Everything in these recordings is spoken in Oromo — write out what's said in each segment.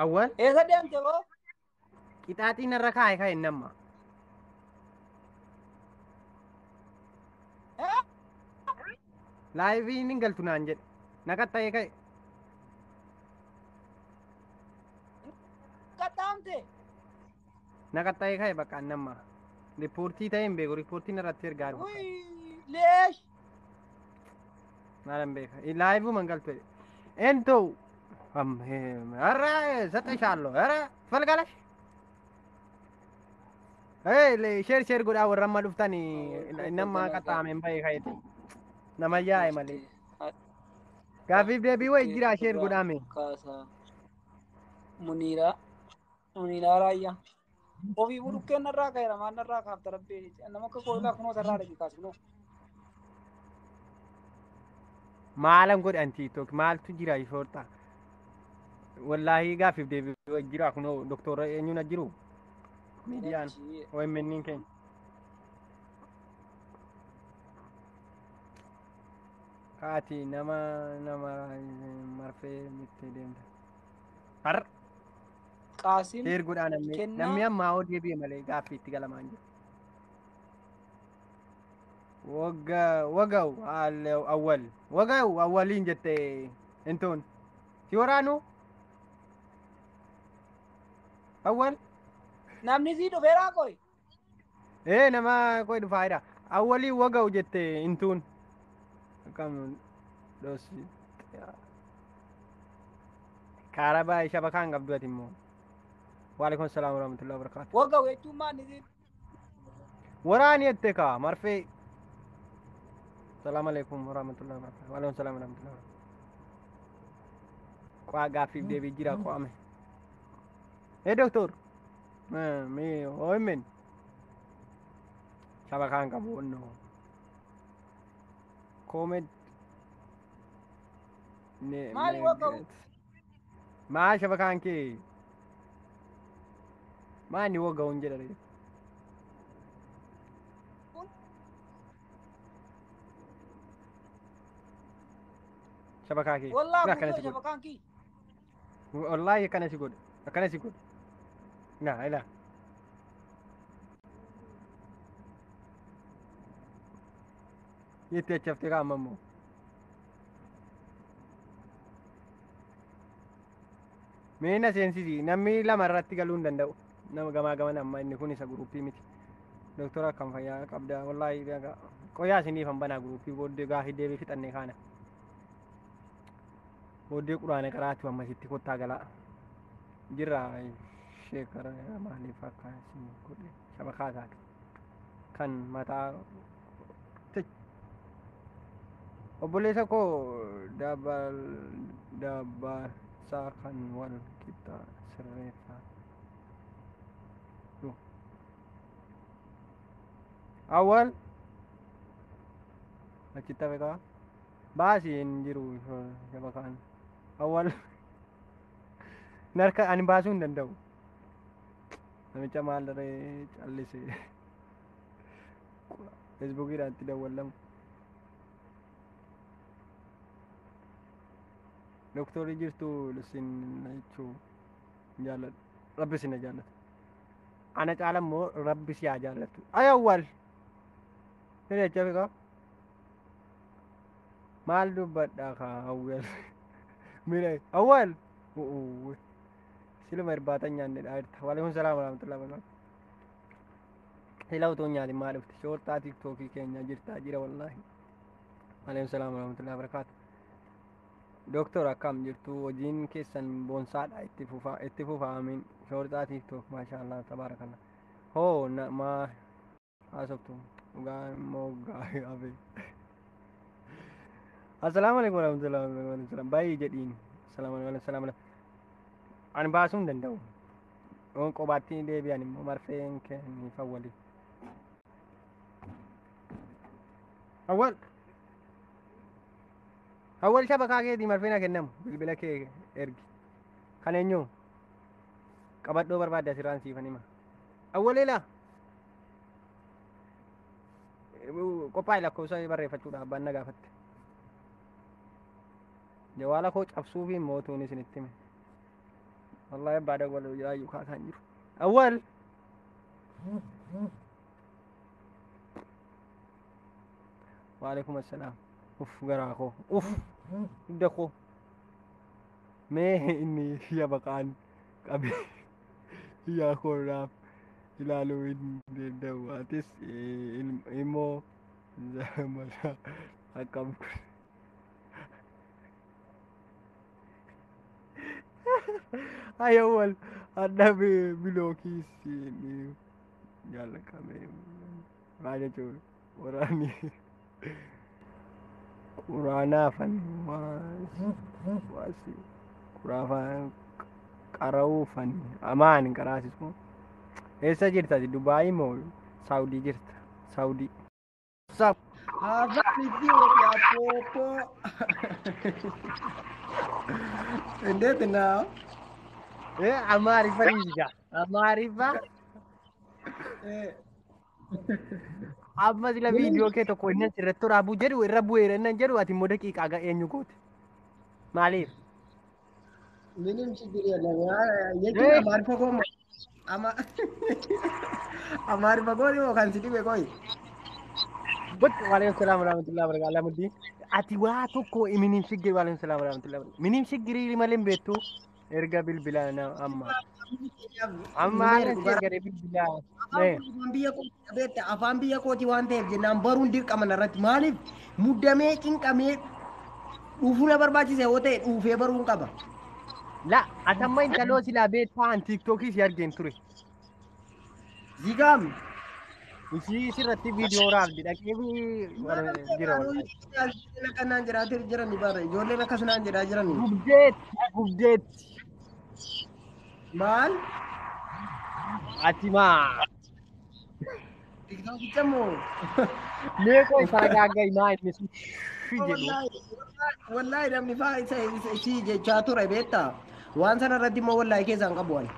Awwal Eessa deemte boo? Qixaaxiin irra kaa'e ka'e namma. Laayiviin hin galtu naan jedhe. Na qaxxa'ee ka'e. Qaxxaamte. Na qaxxa'ee ka'e bakka namma. Riippoortii ta'e hin beeku. Riippoortiin irratti ergaa jiru. Wuy leesh. Maalan beeka. Laayivuma hin galtu jedhe. Entoo. Har'a saxashaallo. Har'a falgalash. Sheer sheer godhaa warra amma dhuftan nama qaxxaameen bahee ka'eeti. Nama yaa'e malee. Gaaffiif deebii wayi jira sheer godhaame. Kaasaa. Muniiraa. Muniiraa Raayyaa. Ofii budukkeen narraa ka'eera maal narraa kaafta rabbee nama akka koolaa kunoo sarraa dhaqi kaas kunoo. Maalan godhan TikTok maaltu jira shoorxa. Wallaahi gaaffiif deebii wayi jira kunoo doktora eenyuun jiru. Miidiyaan OMN keenya. Kaati nama nama marfee mitti deemta. Har Qaasim sheer godhaa namni kennaa. Namni ammaa hoo deebi'e malee gaaffii itti galamaa hin jiru. Wagga wagaw awwal wagaw awwaliin jette intuun si waraanu awwal. Namni sii dhufeeraa qoy. Ee nama qoy dhufaa jira. Awwalii wagaw jette intuun. Akkam dhosi. Kaarabaa shabakaan qabdu ati immoo. Waalaikum salaam warahmatullahi wabarakatuh. Waggaw jechuun maal ni Waraani jette kaa marfee. Salaam alaikum warahmatullahi wabarakatuh. Waalaikum salaam warahmatullahi wabarakatuh. Qo'aa gaaffiif deebii jira qo'ame. Ee doktor. Mee OMN. Shabakaan qabu onnoo. Koomed. Maali waggaw? Maa shabakaan kee? Maani waggaw hin jedhare? Shabakaa kee. Wallaa Akkana si guutuu godhe. shabakaan kii. Wallaahi akkana si godhe. Akkana si godhe. Na ila. Itti achaftee kaa'amma immoo. Mee na seensisi namni lama irratti galuu hin danda'u. Nama gamaa gaman amma inni kun isa guruppii miti. Doktora akkam fayyaa qabda wallaahi qoyaa isiniif han banaa guruppii booddee gaafii deebii fixannee kaana. Booddee quraana qaraatu ammasitti kottaa galaa. Jirra sheekara maaliif akka isin godhe shabakaa taate. Kan mataa obboleessa koo dabbalsaa kan wal qixa sirreessaa. Awwal achitti hafe kaa baasii hin jiru shabakaan. Awwal narka ani baasuu hin danda'u. Namicha maal ree callise. Feesbuukiidhaan itti dawwallamu. Doktorri jirtu isin jechuu jaalladhu. Rabbi isin jaallatu. Ana caala immoo rabbi si haa jaallatu. Ay awwal. Ni jecha fikaa. Maal dubbadhaa kaa awwal. Mira awwal. Siluma irbaata nyaanne dha jirta. Waalaikum salaam warahmatullahi wabarakatuh. Sila utuu nyaatin maa dhufte? Shoorxaa tiktookii keenya jirtaa jira wallaahi. Waalaikum salaam warahmatullahi wabarakatuh. Doktor akkam jirtu? Hojiin keessan boonsaadha itti fufaa itti fufaa amiin. Shoorxaa tiktook maashaallah tabaarakallah. Hoo na maa haasoftu dhugaa immoo gaafi. Assalaamu alaikum warahmatullahi wabarakatuh. Baay'ee jedhiin. Assalaamu alaikum salaam. Ani baasuu hin danda'u. Yoon qobaatti deebi'an immoo marfeen kenniif awwali. Awwal. Awwal shabakaa keetii marfeen haa kennamu. Bilbila kee ergi. Kan eenyu? Qabadhoo barbaadde asirraan siifan hima. Awwaleela. Qophaa'e lakkoofsa barreeffachuudha abbaan na gaafatte. Jawaala koo cabsuu fi mootuun isinitti hime. Wallahi abbaa dawwaluu jiraayyuu kaasaan jiru. Awwal. Waalaikum assalaam. Uff garaa koo. Uff hidda koo. Mee inni yabaqaan qabe yaa koonaaf ilaaluu hin danda'u. Atis immoo zamana akkam kun. Ayawwal adda bilookiis ni jaalaqame. Maal jechuun waraanni quraanaafan waasi quraafan qara'uufan amaan hin qaraasisu. Eessa jirta ati? Dubaayii moo Saawudii jirta? Saawudii. Haafaan Itoophiyaa poopoo. እንዴት ነው? Amaariffa dhiisisa. Amaariffa amma sila viidiyoo kee tokko inni asirratti waraabuu jedhu irra bu'eera inni jedhu ati immoo daqiiqaa ga eenyu goote? Maaliif? ምንም ችግር የለም። Jechuun amaariffa koo amaariffa koo yoo kan si dhibe qoy. Bakka waalaikum salaam warahmatullahi wabarakatuh. Alamuddin. Ati waa tokko minim shiggiri waalaikum salaam warahmatullahi wabarakatuh. Minim shiggirii malee hin beektu erga bilbilaa na amma. Amma haala si erga bilbilaa. Afaan biyya kooti beekta afaan biyya kooti waan ta'eef jennaan baruun dirqama narratti maaliif muddamee cinqamee dhuufuu na barbaachise yoo ta'e dhuufee baruun qaba. La ati amma intaloo silaa beektaa an tiiktookii si argeen ture. Zigaam. Ishii sirratti viidiyoo waraabdi dhaqee jira wallahi. Akkanaan jiraatee jiran bara ijoolleen akkasinaan jedhaa jiran. Gubdeetti gubdeetti. Maal? Ati maa? Tiktookicha moo? Mee qoy saragaagga'i maa inni sun jedhu. Wallaahi namni faa isa isii jechaa ture beektaa? Waan sana irratti immoo wallaahi keessaan qabu ani.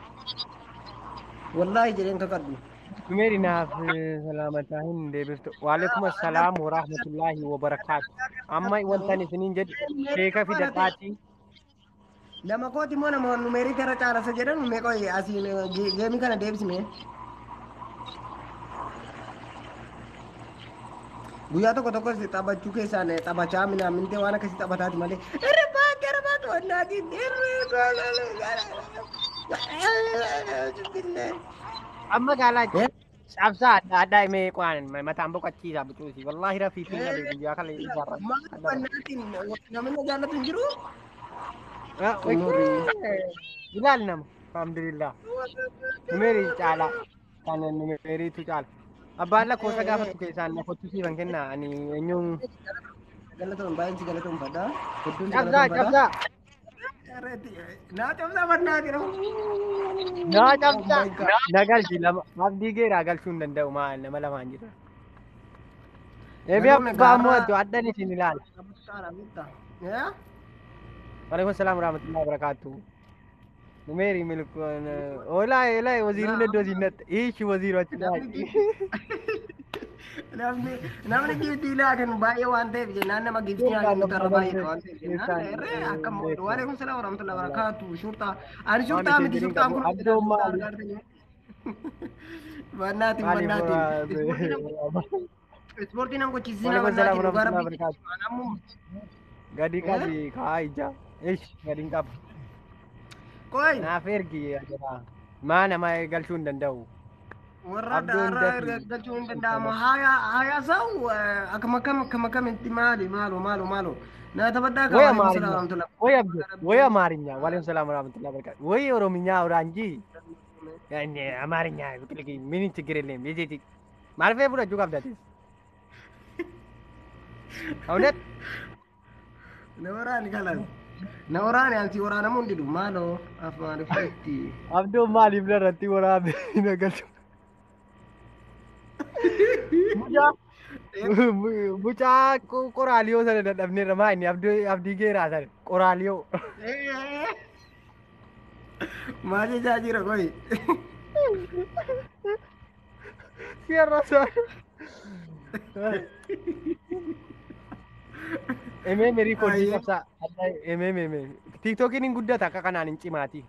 Wallaahi jedheen kakadhu. Meeri naaf salaamataa hin deebiftu. Waalaikum assalaam wa rahmatullahi wa barakaatu. Amma wantan isiniin jedhu sheeka fidadhaati. Nama kooti immoo nama numeerii gara caalasa jedhan mee qoy asiin geemii kana deebisime. Guyyaa tokko tokko taphachuu keessaan taphachaa minaamintee waan akkasii taphataati malee. Irra baate irra baate wannaatiin irra. Amma gaalaa cabsaa adda addaa mee qaan mataan boqochiisaa bucuusi. Wallaahi rafiitiin galee guyyaa kana ijaarra. Maal wannaatiin namni na jaallatu hin jiru? Ilaal nama. Alhamdulillah. Numeerii caalaa. Kan numeeriitu caala. Abbaan lakkoofsa gaafattu keessaan na kottu siifan kennaa ani eenyuun. Galatoon baay'een si galatoonfadha. Hedduun si Cabsaa galatoonfadha. cabsaa. Naa cabsaa bannaa jira. Naa Oh cabsaa. my God. Na galchi lama. Abdii geeraa galchuu hin danda'u maal nama lamaan jira. Eebi Galatoome abbaa gaarraa. mo'attu addan isin ilaala. Waalaikum salaam warahmatullahi wabarakatuh. Numeerii milkoon olaa olaa waziiruun iddoo siin natte. Ishi waziiru achi Namni namni giiftii laa kennu baay'ee waan ta'eef jennaan nama giiftii naa kennu tarra baay'eedha waan ta'eef jennaan irree akkam waalaikum salaam warahmatullahi wabarakatuh. Shurtaa ani Waan shurtaa isin miti jedhin shurtaan qabu. kun Abdoon shurtaa maali? argaartanii. Bannaatiin Maaliif bannaatiin ispoortii nan gochisiisinaa Waalaikum salaam bannaatiin dhugaa warahmatullahi rabbii wabarakatuh. ammoo. Gadi qabi kaa ija. Ish gadi hin qabu. Qoy Naaf ergi jira. Maa nama galchuu hin danda'u. Warra Abdoon daaraa dafi. galchuu hin danda'amu. Haya haya sau akkam akkam akkam akkamitti maali maalo maalo maalo na taphadhaa ወይ kaa waalaikum አማርኛ salaam warahmatullahi ወይ አብዱ ወይ አማርኛ ዋሌኩም ሰላም ወራህመቱላሂ ወበረካቱ ወይ ኦሮምኛ አውራ እንጂ እኔ አማርኛ ብቅልቅ ምን ችግር የለም። የዜቲ ማርፌ fudhachuu qabdatis እውነት Na waraani kalas na waraani ansi waraanamuu hin didu maaloo amaariffatti. Abdoon maaliif narratti waraabee na galchu? Mucaa mucaa qoraaliyoo sana dadhabneerra maa inni abdii geeraa sana qoraaliyoo. Maal jechaa jira qoy? Sierra sana. Emee merii koodii Ayyee. qabsaa. Emee emee. Tiiktookiin hin guddata akka kanaan hin cimaati.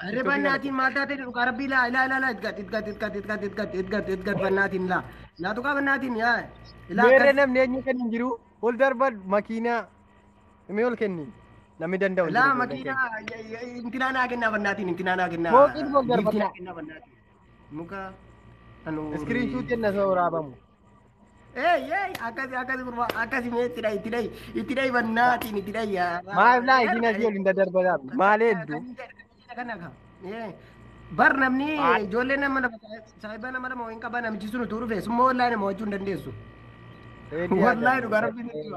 Arre Tiktookii kana bannaatiin maal taate dhugaa rabbii laa ilaa ilaa ilaa itgat itgat itgat itgat itgat itgat itgat bannaatiin laa. Naa tuqaa bannaatiin yaa ilaa Meerre akkas. namni eenyu kennu hin jiru. Ol darbadhu makiinaa. Mee ol kenni. Namni danda'u hin Laa jiru ijoolleen keenya. makiinaa intinaa naa kennaa bannaatiin intinaa naa kennaa Fooqiin ol giiftii naa darbadhaa. kennaa bannaatiin. Muka anuuri. Iskiriinshuutiin na sooraabamu. Ey ey akkasi akkasi gurbaa akkasi mee itti dhayi itti dhayi itti dhayi bannaatiin itti dhayi yaa. Maaf laa isin asii ol hin daddarbatamu. Maal hedduu? Bar namni ijoollee nama lama saahiba nama lama wayin qaba namichi sun utuu dhufe summa wallaahi nama wajjuu hin dandeessu. Wallaahi dhugaa rabbiin itti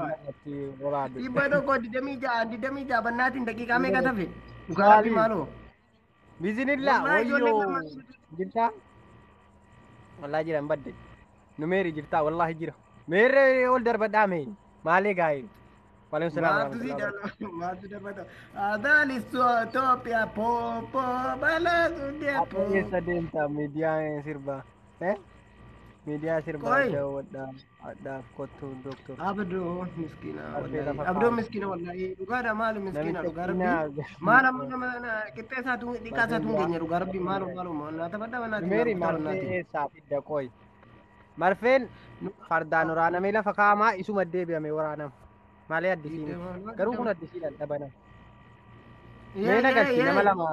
waa. 126 26 bannaatiin daqiiqaa meeqa tafe? Dhugaa rabbi maaloo. Biizinillaa Wallaahi ijoollee wayyoo nama jirtaa? Wallaahi jira hin badde. Nu meeri jirtaa wallaahi jira. Meerre ol darbadhaa mee maalee gaa'ee. Waalaikum salaam Maaltu si warahmatullahi wabarakatuh. dhala maaltu darbata? Adaan Itoophiyaa poopoo balaa suudee Akka poo. keessa deemtaa miidiyaa sirbaa. Eh? Miidiyaa sirbaa Qoy. daawwadhaa adhaaf kottu doktor. Abdoo miskiina Darbee wallahi. lafa Abdoo kaa'e. miskiina wallahi. Dhugaadha maali miskiina Namicha dhugaa rabbii. kiinaa Maal amma nama qixxee isaatu xiqqaa isaatu hin Maziin geenye dhugaa rabbii maalo maalo naa taphadha banaatiin naa Meeri rukutaa marfee bannaatiin. eessaa fidda qoy. Marfeen fardaan waraanamee lafa kaa'amaa isuma deebi'amee waraanama. Malee addisii miti. Garuu kun addisiidhaan dhabana. Mee na galchi nama lama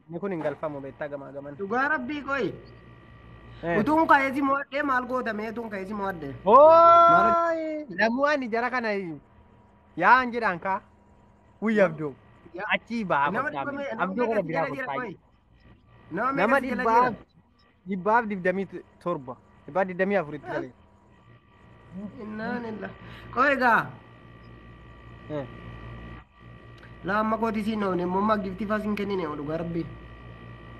inni kun hin galfamu beektaa gamaa gaman. Dhugaa rabbii qoy. Utuun ka'ee si mo'adhee maal goota mee utuun ka'ee si mo'adhee. Hooyi! Lamuu ani jara kana yaa'an jedhaan kaa. Wuyya abdoo. Achii ba'a Nama kottaa dhibba mee. nama Abdoo meeqa kana si biraa jala jira kottaa. qoy. Nama Nama meeqa si jala jira. 127 124tti galee. Innaan illa. Qoy egaa. Laa amma kooti siin oone immoo maa giftii faa siin kennine dhugaa rabbii.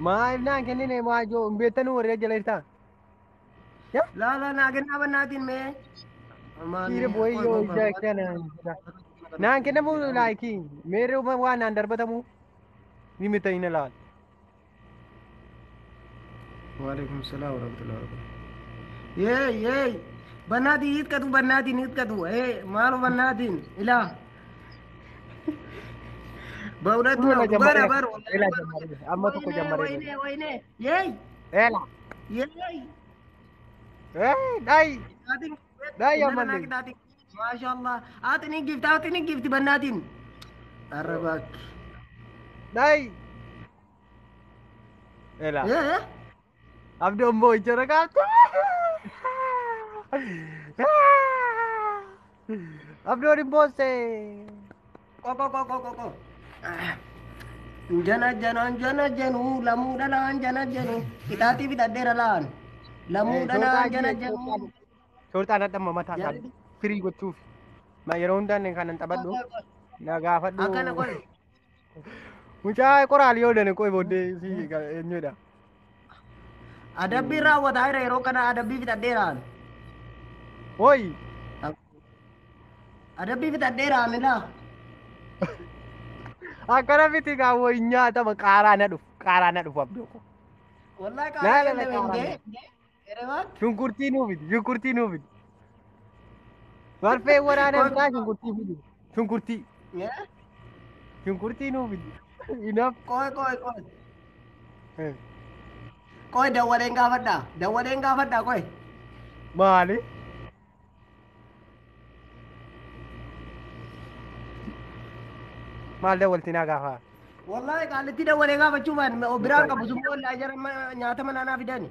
Maaliif naan kennine maa ijoo hin beektanuu warri jala jirtaa? Laa laa naa kennaa bannaatiin mee. Dhiira boo'ii yoo ija kana naan kennamu laayikii meerre waan naan darbatamu ni mita hin ilaal. Waalaikum salaam warahmatullahi wabarakatuh. Yee yee bannaatiin hiikkatu bannaatiin hiikkatu ee maalo bannaatiin ilaa. በእውነቱ Kun ነው ela dhugaadha jammaree bar ela jammaree amma tokko ወይኔ jammaree ወይኔ ወይኔ yeey ela yeey ee dhayi ቅጣትን dhayi innana ammallee ቅጣትን ማሻአላህ አጥኒ ጊፍት አጥኒ ጊፍት በእናቲን ኧረ እባክህ dhayi ela እ abdoon boo'icha rakaabte abdoon hin boosse. ቆቆ ቆቆ ቆቆ ጀነጀነን ጀነጀኑ lamuu dhalaan ጀነጀኑ qixaaxii fixadheera laan lamuu dhalaan ጀነጀኑ Shoorxaan hadhamma mataa isaa firii gochuuf ma yeroo hundaan kanan taphadhu na gaafadhu. Akkana qoy Mucaa qoraal yoo dane qoy booddee si eenyudha. Adabbii raawwataa jira yeroo kana adabbii fixadheeraan. Woy Adabbii fixadheeraan ilaa. Akkana miti gaa woy nyaatama qaaraa na dhufu qaaraa na dhufu abdoo ko. Wallahi Laa qaaraa laa laa kenname qaaraa hindee. Erebaat. Shunkurtii nuu fidi shunkurtii nuu fidi. Marfee waraanamtaa shunkurtii fidi shunkurtii shunkurtii nuu fidi. Inaaf. Qoy qoy qoy. Qoy dawwaleen gaafadhaa dawwaleen gaafadhaa qoy. Maali? Maal dawwalti naa gaafa? Wallahi qaalitti dawwalee gaafachuu baan biraan qabu sun wallahi jara nyaata manaa naa fidani.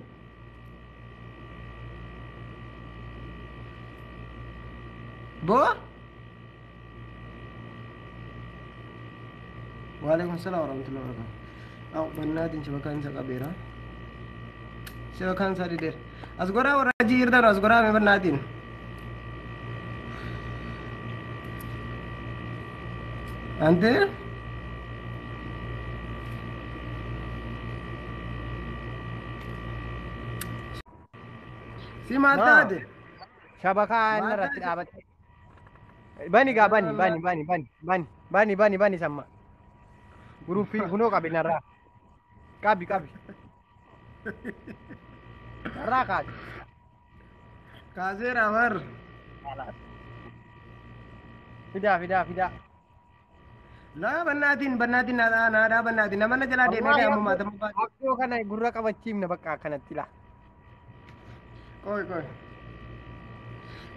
Boo? Waalaikum salaam warahmatullahi wabarakatuh. Aw bannaatiin shabakaan isa qabeera. Shabakaan isaa dideera. As goraa warra jirtan as goraa mee bannaatiin. Ante? Si maal taate? Shabakaa inni irratti dhaabatte. Bani gaa bani bani bani bani bani bani bani bani samma. Guruppii kunoo qabi narraa. Qabi qabi. Narraa kaasi. Kaaseera bar. Fidaa fidaa fidaa. Laa bannaatiin bannaatiin naadhaa bannaatiin nama na jalaa deemee Wallaahi ka'e ammoo abdoo maatama baate. abdoo kana gurra qabachiifna bakka akkanatti laa. Qoy qoy.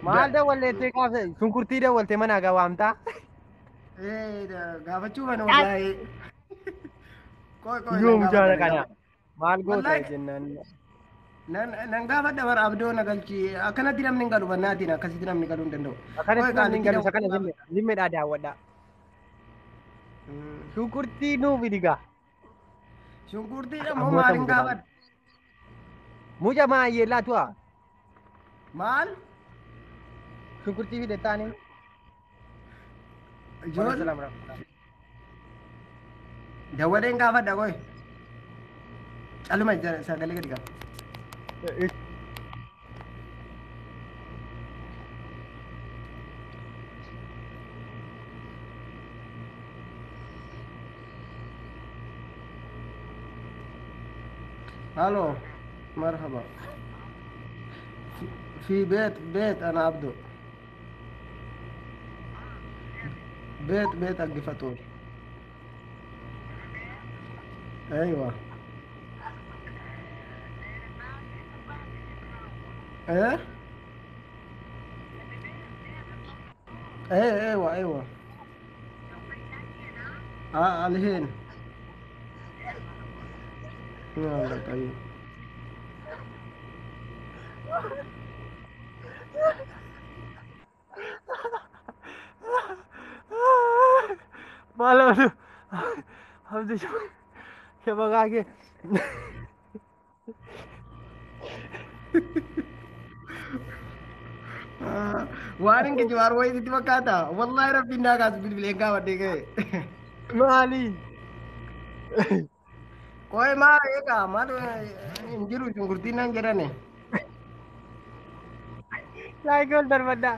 Maal dawwalleettee kaafte shunkurtii dawwaltee mana gaa waamtaa? Gaafachuu kana wallaahi. Qoy qoy Yoo nan mucaana gaafadha nan kana gaafadha. maal goota Wallaahi jennaan. nan gaafadha bara abdoo na galchi akkanatti namni hin galu bannaatiin akkasitti namni galuu hin danda'u. Qoy Akkanatti namni hin qaalitti galu isa kana dawwalee gaafadha. zimmeedhaa daawwadhaa. Shunkurtii nuu fidigaa. Shunkurtiidha moo Ammoo maaliin ta'u jedhama. gaafadha? Muca maayyee laatu'a. Maal? Shunkurtii fide taane. Ijoollee Waalaikum warahmatullahi. dawwaleen gaafadha qoy. Caluma sagalee gadi qaba. الو مرحبا في بيت بيت انا عبدو بيت بيت حق فطور. ايوه ايه ايه ايوه ايوه اه الحين يلا طيب. Maal abduu abduu shabakaa kee. Waan hin kijibaar wayiitti fakkaata wallahi rabbiin naa kaasu bilbileen gaafadhee ka'e. Maali? Qoy maa eegaa maal hin jiru shunkurtiin naan jedhane. Laayikii ol darbadhaa.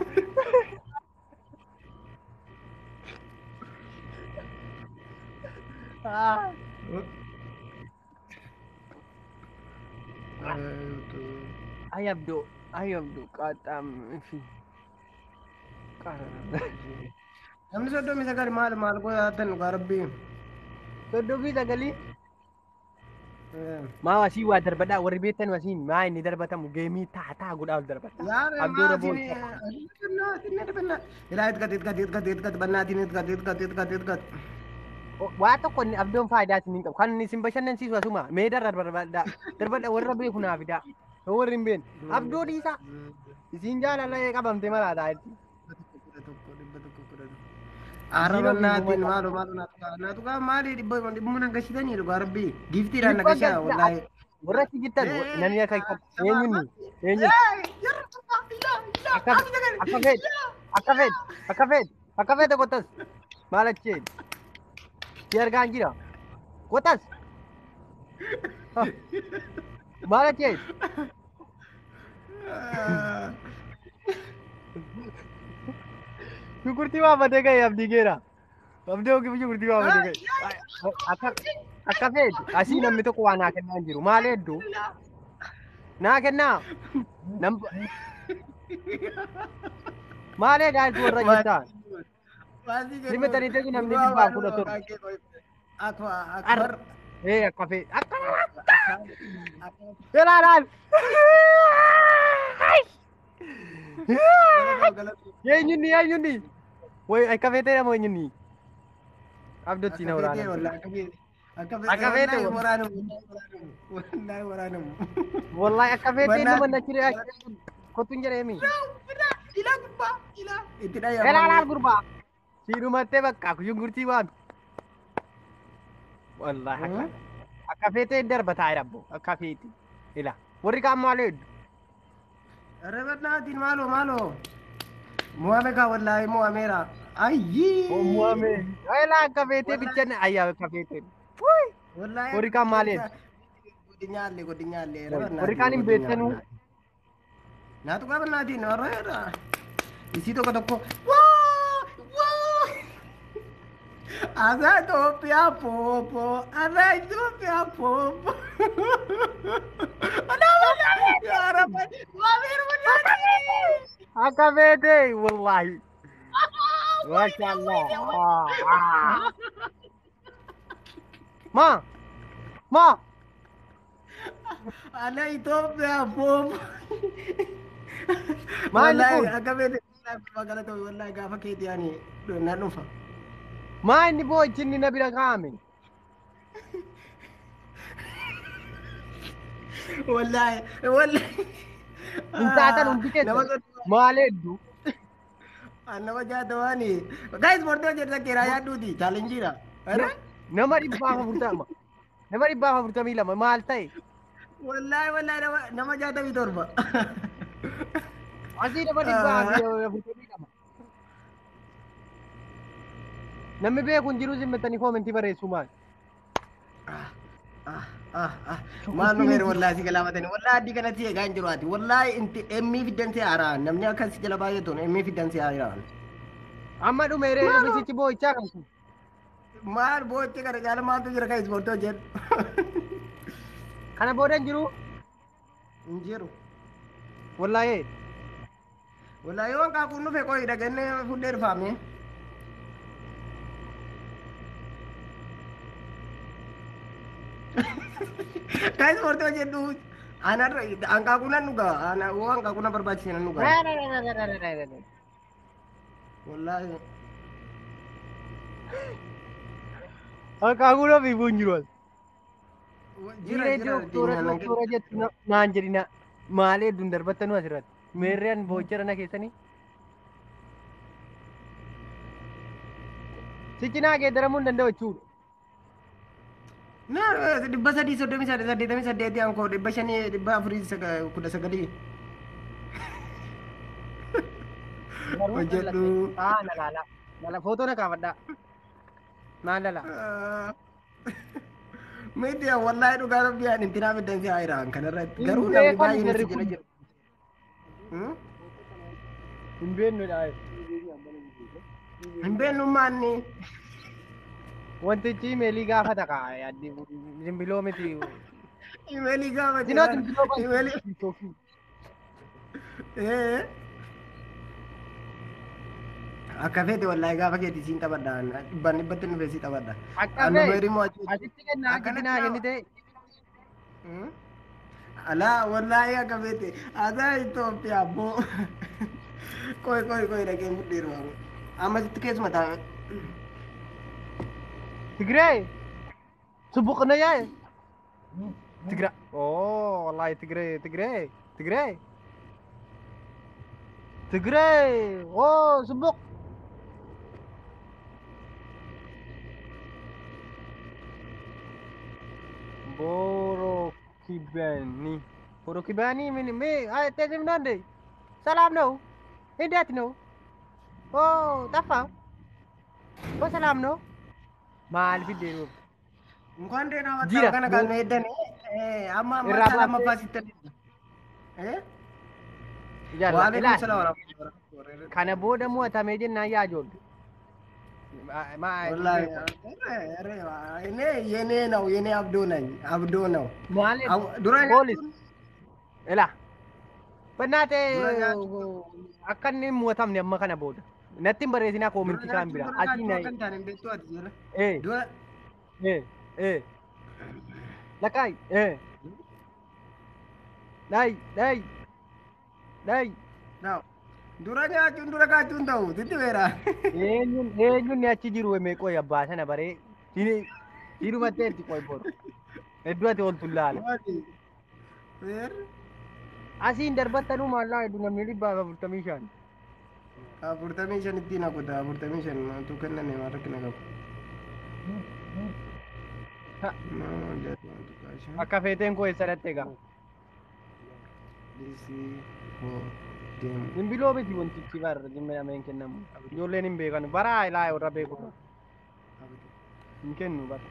Ay abduu ay abduu qaaxaam fi Namni 39 maal maal godhatan dhugaa rabbii. 39 maa asii waa darbadhaa warri beektan asiin maa inni darbatamu geemii taataa godhaa ol darbadhaa. Yaa Abduu maa raboon. Ilaa itkat itkat itkat itkat bannaatiin itkat itkat itkat itkat. Waa tokko inni abdoon faayidaa isin hin qabu. Kan isin bashannansiisu asuma meedarra darbadhaa. Darbadhaa warra beeku naa fidaa. Yoo warri hin beekne abdoo dhiisaa. Isin jaalala qabamte malaa taa'etti. Arra bannaatiin maalo maalo naatu kaa maali dhibba dhibbuma nan gashitanii dhugaa rabbii giiftiidhaan na gashaa wallaahi. Warra achi jirtan namni akka eenyunni eenyunni akka akka fedhe akka fedhe akka fedhe akka fedhe qotas maal acheen si argaan jira qotas maal acheen shunkurtii waafatee ga'e abdii geera abdii ogiif shunkurtii waafatee ga'e akka akka fedhe asii namni tokko waa naa kennaa hin jiru maal hedduu naa kennaa nam maal eegaa jirtu warra jirtan Limitanii ta'e namni 117. Akbar. Ee akka fedhe akka ilaalaal eenyunni eenyunni way akka feetee moo eenyunni abdootti na waraana Akka feete Wallahi waraanamu. Wallahi akka feetee nama na chire kottuun jedheemi Ilaa gubbaa ilaa itti dhayyaa. ilaalaal gurbaa siidhumattee bakka shunkurtii waan wallahi akka akka feetee darba taa'e rabbo akka feeti ila warri kaan maal hedduu Rebernaatiin maaloo maaloo. Mo'ame kaa wallaahi mo'ameera. Ayyii. Mo'ame. Ilaa akka feetee bichan ayyaa akka feetee. Wallaahi. Warri kaan maal hedduu Godinaalle godinaalle. Warri kaan hin beektanuu. Naatu qaba naatiin warra isii tokko tokko. Waa waa. Asa Itoophiyaa poopoo. Asa Itoophiyaa poopoo. Yaa Rabbi. Waa beeru Akka feetee wallahi. Maashaallah. Maa maa Ana Itoophiyaa boom. Maali Wallaahi kun? akka beekte magaalaa ta'u wallaahi gaafa keetii ani na dhufa. Maa inni boo'ichi inni na bira kaa'ame? Wallaahi wallaahi. Hin taatan hundi Nama keessan. soddoma Maal hedduu? nama jaatamaani. Guys ispoortii hojjetan keeraa yaadduuti chaalenjiidha. Nama 140. Nama 142 maal ta'e? Wallaahi wallaahi nama 67. Asii nama 142. Namni beeku hin jiru simmettanii koomentii barreessuu maal? Maal nu meeru wallaahi si galaafatanii wallaahi addii kanatti eegaa hin jiru ati wallaahi inti emmii fiddan si haaraan namni akkas jala baay'atuun emmii fiddan si haaraan. Amma dhumeeree rifeensichi boo'ichaa kan kun. Maal boo'ichi kana caala maaltu jira kan ispoortii hojjedhu? Kana booda hin jiru? Hin jiru. Wallaahi. Wallaahi yoo hanqaaquun dhufe qoyi dhagannee fuudhee dhufaame. Kan ispoortii hojjedhu anarra hanqaaquu nan dhugaa ana yoo hanqaaquu na barbaachise nan dhugaa. Wallaahi. Hanqaaquun ofii bu'uun jiru as. Jira Dhiiree jira doktora doktora jettu naan jedhina. Maal hedduun darbattanuu asirratti. Meerreen boo'icha na keessanii. Sichi naa geeddaramuu hin danda'u jechuudha. Na 338 ankoo 500 419 hojjedhu. Haa na laala. Lala footoo na kaafadhaa. Maal lala? Miti wallaahi dhugaa rabbii ani intinaa fiddan si haayiraan kanarratti Hin garuu namni beekan baay'een jarri si jala kun. jira. Hin beeknudha. Hin beeknummaa inni. Wantichi imeelii gaafata kaa yaaddi zimbiloo miti. Imeelii gaafa Zinoo jira. zimbiloo Imeelii. Akka feete wallaahi gaafa keetii siin taphadha. Dhibbaan dhibbatti dhufee si taphadha. Akka Annu feete meerii mo'achuu. asitti kennaa achitti Akkanatti naa naa. kennite. Alaa wallaahi akka feete adaa Itoophiyaa boo. Qoy qoy qoy dhaqeen fudheeru. Amma sitti keessuma taa'e. Tigree subuqna yaa'e. Tigra. Oh wallaahi Tigree Tigree Tigree Tigree oh subuq. ቦሮኪበኒ ቦሮኪበኒ ምን ሜ አይ ነው እንዴ? ሰላም ነው? እንዴት ነው? ኦ ጠፋ። በሰላም ነው? maal fiddee dhufu? እንኳን ደህና መጣህ Jira. kana kan eeddane amma amma Irraa lammaffaa baatee sitti jalla Waalaikum ilaali. salaam warahmatullahi. Kana booda mo'atamee jennaan yaa ijoollee. ወላሂ እኔ የኔ ነው የኔ አብዶ ነኝ አብዶ ነው። Maal dura poolis ilaa በእናትህ dura nyaachuun akka inni hin mo'atamne amma kana booda natti hin barreessinaa dura koomintii isaan nyaachuun bira dura asii kaachuu na akka hin taane hin beektu ati jala ee dura ee ee lakkaay ee dhayi dhayi dhayi ናው dura nyaachuun dura kaachuun ta'u sitti beera. eenyuun eenyuun ni achi jiru mee qoy abbaa sana baree dhiirumattee itti qoy boru hedduu ati oltu laala Maali? Beer asiin darbattanuu maallaa hedduu namni 145. 45tti na kuta 45 tu kenname maal rakkina qabu. Akka feeteen koo eessa dhatte egaa Zimbiloo miti wantichi bar zimmi kennamu. Ijoolleen hin beekan. Bara ilaa warra beeku. Hin kennu bara.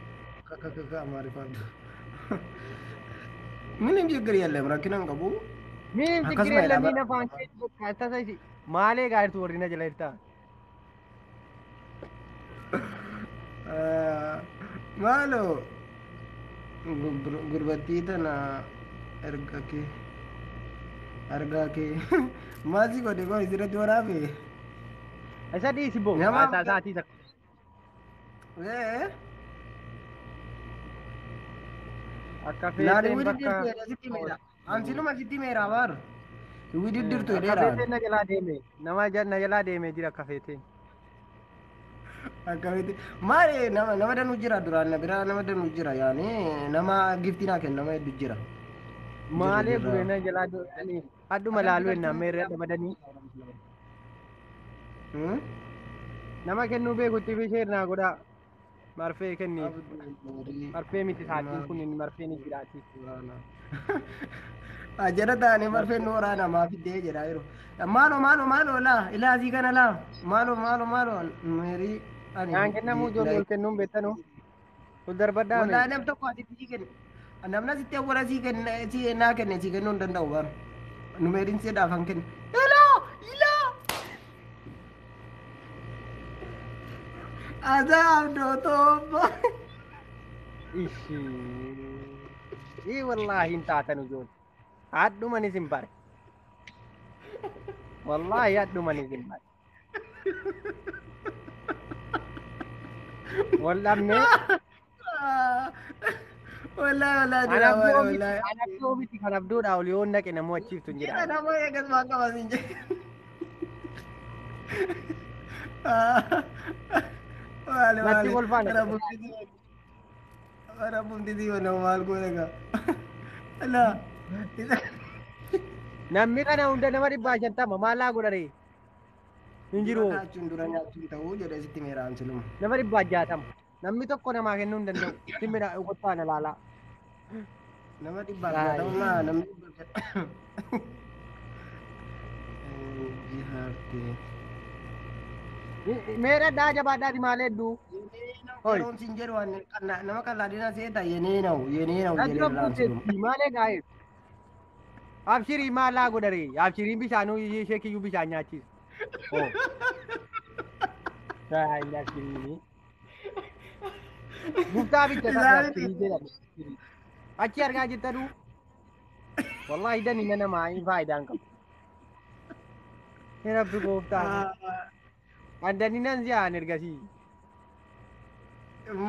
ምንም ችግር የለም rakkina hin qabu. Miin ችግር Akkasuma የለም jedha. Afaan kee tasa isi. Maalee gaaritu warri na jala jirta. Maaloo gurbattii tana erga kee argaa kee maal si godhe koo isirratti waraabe Isa dhiisi boo. Nama- Haasaa isaatii isa. Ee. Akka Laali feeteen wiidi bakka. dirtu jedhe sitti meera. Ansinuma sitti meera baar. Wiidi dirtu Akka jedheera. feeteen na jalaa deeme. Nama na jalaa deemee jira akka feeteen. Akkamitti maali nama danuu jira duraan na biraa nama danuu jira yaani nama giftii naa kennu nama hedduu jira. Maalee Jira. guree na jalaa deemanii. Adduma laaluu ennaan meerre dabadanii. Hmm? Nama kennuu beekutti fi naa godhaa. Marfee kenniif. Marfee miti saatiin kun inni marfee ni jiraati. Ajjana taa'anii marfeen nu waraana maa fiddee jedhaa jiru. Maaloo maaloo maaloo laa ilaasii kana laa maaloo maaloo maaloo meerii ani. Naan kennamuu ijoollee ol kennuun beektanu. Ol darbadhaa Wallaahi nam tokko asitti sii kenne. Namni asitti awwaala sii kenne sii naa kenne sii kennuu hin danda'u bara. Numeeriin si dhaafan kenne. Ilaa ilaa. Adaa abdoo toobba. Ishii. Ii wallaahi hin taatan ijoollee. Hadhumanis hin bare. Wallaahi hadhumanis hin bare. Wal dhabnee Wallaahi wallaahi dura an abdoo miti wallaahi. an abdoo miti kan abdoodhaa ol yoo naqe namuu achiiftu hin Jira jedhamu. nama eegas waan qabas hin jedhu. Waale Natti waale. kolfaan Rabbumti si wana maal goone gaa. Alaa. Namni kana hunda nama 150 maalaa godharee? Hin jiru. Nyaachuun dura nyaachuun ta'uu jedhee sitti meeraan siluma. Nama 160. Namni tokko namaa kennuu hin danda'u. Simmira kottaan ilaalaa. Nama 160 namni 160. Jihaarte. Meera dhaa jabaadhaati maal hedduu. Oi. Yeroon sin jedhu waan nama qallaadina seeta yenee na'u yenee na'u Natti jedhee irraan siluma. obbuuteetti maalee gaa'eef. Abshirii maalaa godharee? Abshiriin bishaanuu ishee kiyyuu bishaan nyaachisa. Oh. Saayinni abshiriini. Guftaa bicha sabni abshirii jedhama. Achi argaa jirtanuu? Wallaahi dani na namaa hin faayidaan qabu. Hin rabbi gooftaa. An dani nan si'aan ergasii.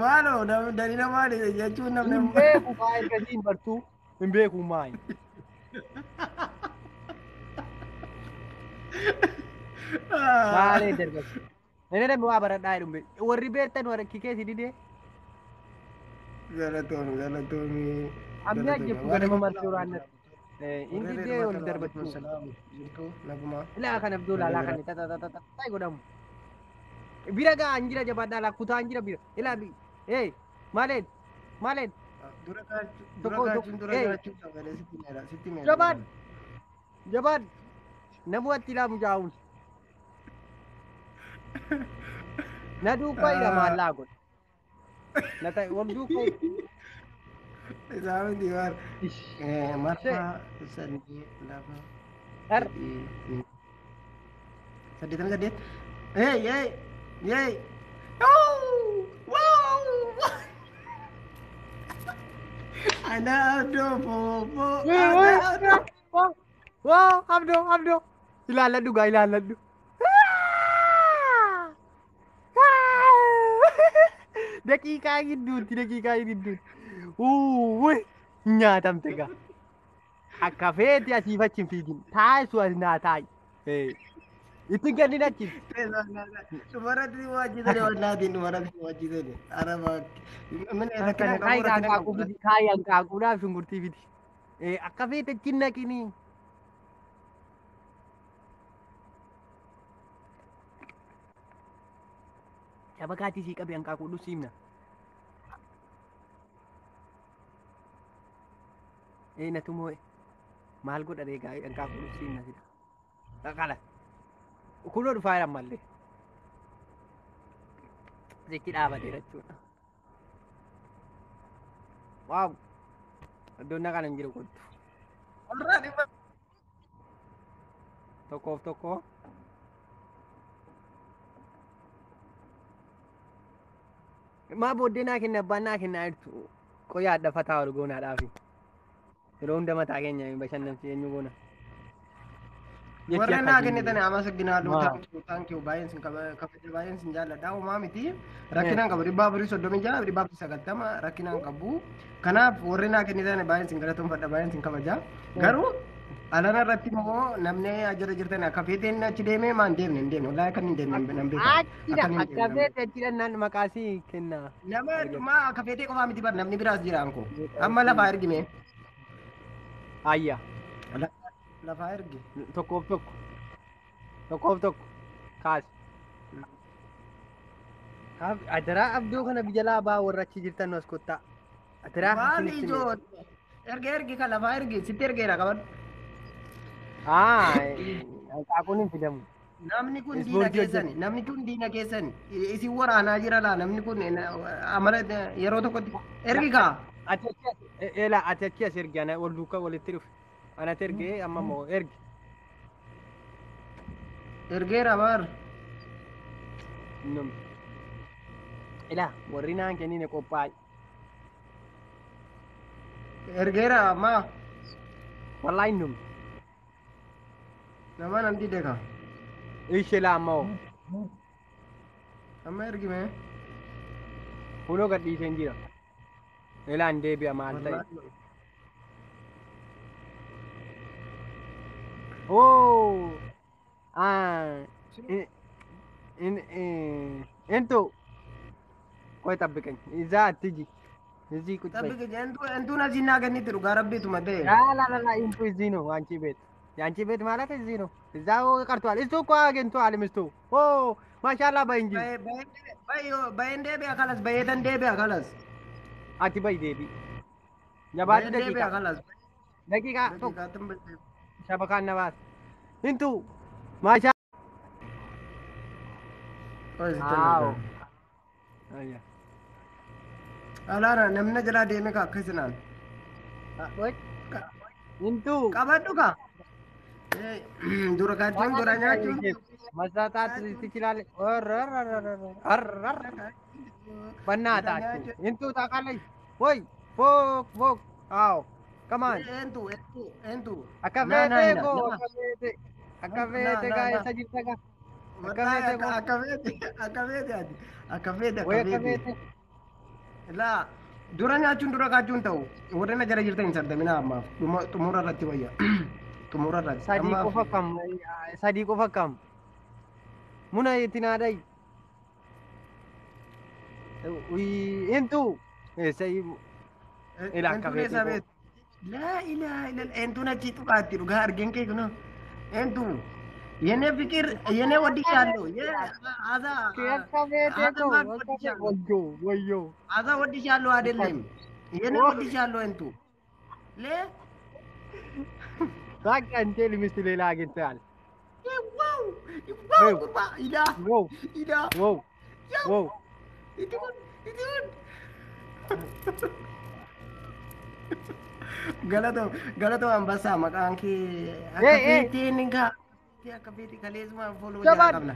Maaloo danina maali jechuun namni. Hin beeku kaa ergasii hin bartuu. Hin beeku maali. Maalee dargaggeessu. Inni namni waa baradhaa jedhu hin warri beektan warri keessa didee Galatoomi galatoomi. Amni ajjeeftu ganama marsee waraannatti. Inni didee ol darbachuu. Jirtu naguma. Ilaa kan abduu laalaa kan tatatatataa godhamu. Bira gaa an jira jabaadhaa laa kutaa an jira bira. Ilaa bi ee maaleen maaleen Dura kaachuu dura Tokko- kaachuun dura ee. nyaachuun sagalee sitti meera sitti meera. Jabaad jabaad namu atti ilaa mucaa'uun. Na duukaa ila maallaa godhe. Na ta'e wal duukaa. Isaa miti waar. Marfaa sanyii lafa. Dhar. 88. Hey hey hey. Oh! Wow! Ana abdoo booboo. Ana abdoo. Waa abdoo abdoo ilaalladhu gaa ilaalladhu. Daqiiqaa gidduutti daqiiqaa gidduutti. Uwwi nyaatamte gaa. Akka feeti asiif achi hin fiigin taayisu as naa taayi. Ittiin kennin achi. Dhumarratti waajjisanii wallaatiin dhumarratti waajjisanii. Araba. Mina rakkina Kaayi qabu rakkina hanqaaquu qabu. fidi kaayi hanqaaquudhaaf shunkurtii fidi. Akka feete achi hin naqinii. Shabakaatii sii qabe hanqaaquu dhusiimna. Ee natu moo'e. Maal godha ree gaa'ee hanqaaquu dhusiimna sila. Qaqala. Kunoo dhufaa jira ammallee. Jechi dhaabateera jechuudha. Waaw. Iddoon naqaan hin jiru kottu. Warra dhibba. Tokkoof tokko. Maa booddee naa kenna abbaan naa kennaa jirtu qoyaa dhafataa ol goonaadhaafi. Yeroo hunda mataa keenya hin bashannansi eenyu goona. Jechi Warra naa akkasii. Kennitan amasagginaalloo. Maa. Thank you, thank you, baay'een sin kabaja, baay'een sin jaalladha. Homaa miti, rakkinaan qabu. 436, 490, rakkinaan qabu. Kanaaf warri naa kennitan baay'een sin galatoonfadha, baay'een sin kabaja. Garuu alana irratti immoo namni ajjara jirtan akka feeteen achi deemee maan deemne hin deemne, wallaahi akka hin deemne nan beeka. Achidha Akka hin akka deemne nan beeka. feete achidha naan maqaasii kenna. Nama maa akka feetee qofaa miti bar, namni biraas jira anko. Amma lafaa ergime. Ayya. Lafaa ergi. Tokkoof tokko. Tokkoof tokko. Kaasi. Adaraa abduu kana biyya laabaa warra achi jirtan nu as kottaa. Adaraa Maali isinitti ijoo erge ergi kan lafaa ergi, sitti ergeera qabadhu. Haa, hanqaaquun hin fidamu. Namni kun diina Ispoortii keessani. Namni kun diina keessani. Isin waraanaa jira laa namni kun amala yeroo tokkotti ergi kaa. Ati achi as eela, ati achi as ergi, ana wal duukaa walitti dhufe. Anatti ergee amma immoo ergi. Ergeera bar. Num. Ilaa warri naan kennine qophaa'e. Ergeera amma. Wallaahi num. Nama nan dide kaa. Ishee laa amma hoo. Amma ergime. Kunoo gadhiiseen jira. Ilaan deebi'a maal ta'e. Wallaahi. Oh! Ah, in እንቱ ቆይ ጠብቀኝ፣ እዛ አትሂጂ፣ እዚህ ቁጭ በይ። ጠብቅ እንቱ እንቱን እዚህ እናገኝት dhugaa rabbiitu madde. ላላላ እንቱ እዚህ ነው አንቺ ቤት፣ የአንቺ ቤት ማለት እዚህ ነው። እዛው ቀርቷል። እሱ እኮ አግኝቷል ሚስቱ። ኦ ማሻአላ በይ እንጂ። Bayeen deebi'a kalas, bayeetan deebi'a kalas. Ati በይ deebi jabaatu. Bayeen ደቂቃ deebi'a kalas. ደቂቃ tokko. Daqiiqaatti hin ሸበካን ነባስ እንቱ ማሻ Qoy sitti አዎ erga. አያ። Alaana namni jalaa deeme ka akkasinaan. ወይ እንቱ Qabadhu ka. Dura kaachuun dura nyaachuun. መሳጣት ትችላለህ። በእናታችሁ እንቱ ታውቃለች ወይ? ፎቅ ፎቅ አዎ ከማን Eentu eentu eentu. akka Na na feete na koo na. akka feete akka Na feete na gaa na. eessa jirta gaa akka Wallahi feete akka koo akka feete akka feete ati akka feete ወይ akka akka feete. feete. Laa dura nyaachuun dura kaachuun ta'u warri na jala jirtan hin sardamina ammaaf dhuma xumura irratti wayya xumura irratti Sadii ammaaf. Qofa kam sadii qofa kam muna itti naadai እንቱ eessa ila akka Eentuun feete eessaa koo beektu? Laa ilaaha illal eentuun achii tuqaatti dhugaa argeen kee kunoo eentu የኔ ፍቅር የኔ ወድሻለሁ አዛ akka feete አዛ koo ማን akka ወድሻለሁ ወዮ ወዮ አዛ ወድሻለሁ አይደለም የኔ ወድሻለሁ እንቱ ለ በቃ እንቴ ሚስት ሌላ አግኝተሃል። ዋው ዋው ጉርባ ኢዳ ወው ኢዳ ወው ወው ኢትሁን ኢትሁን galatoo galatoo ambassaa maqaan kee akka Ee, ee. feeteen gaa akka feete kaleessuma foloo jalaa Jabaadhu. qabna.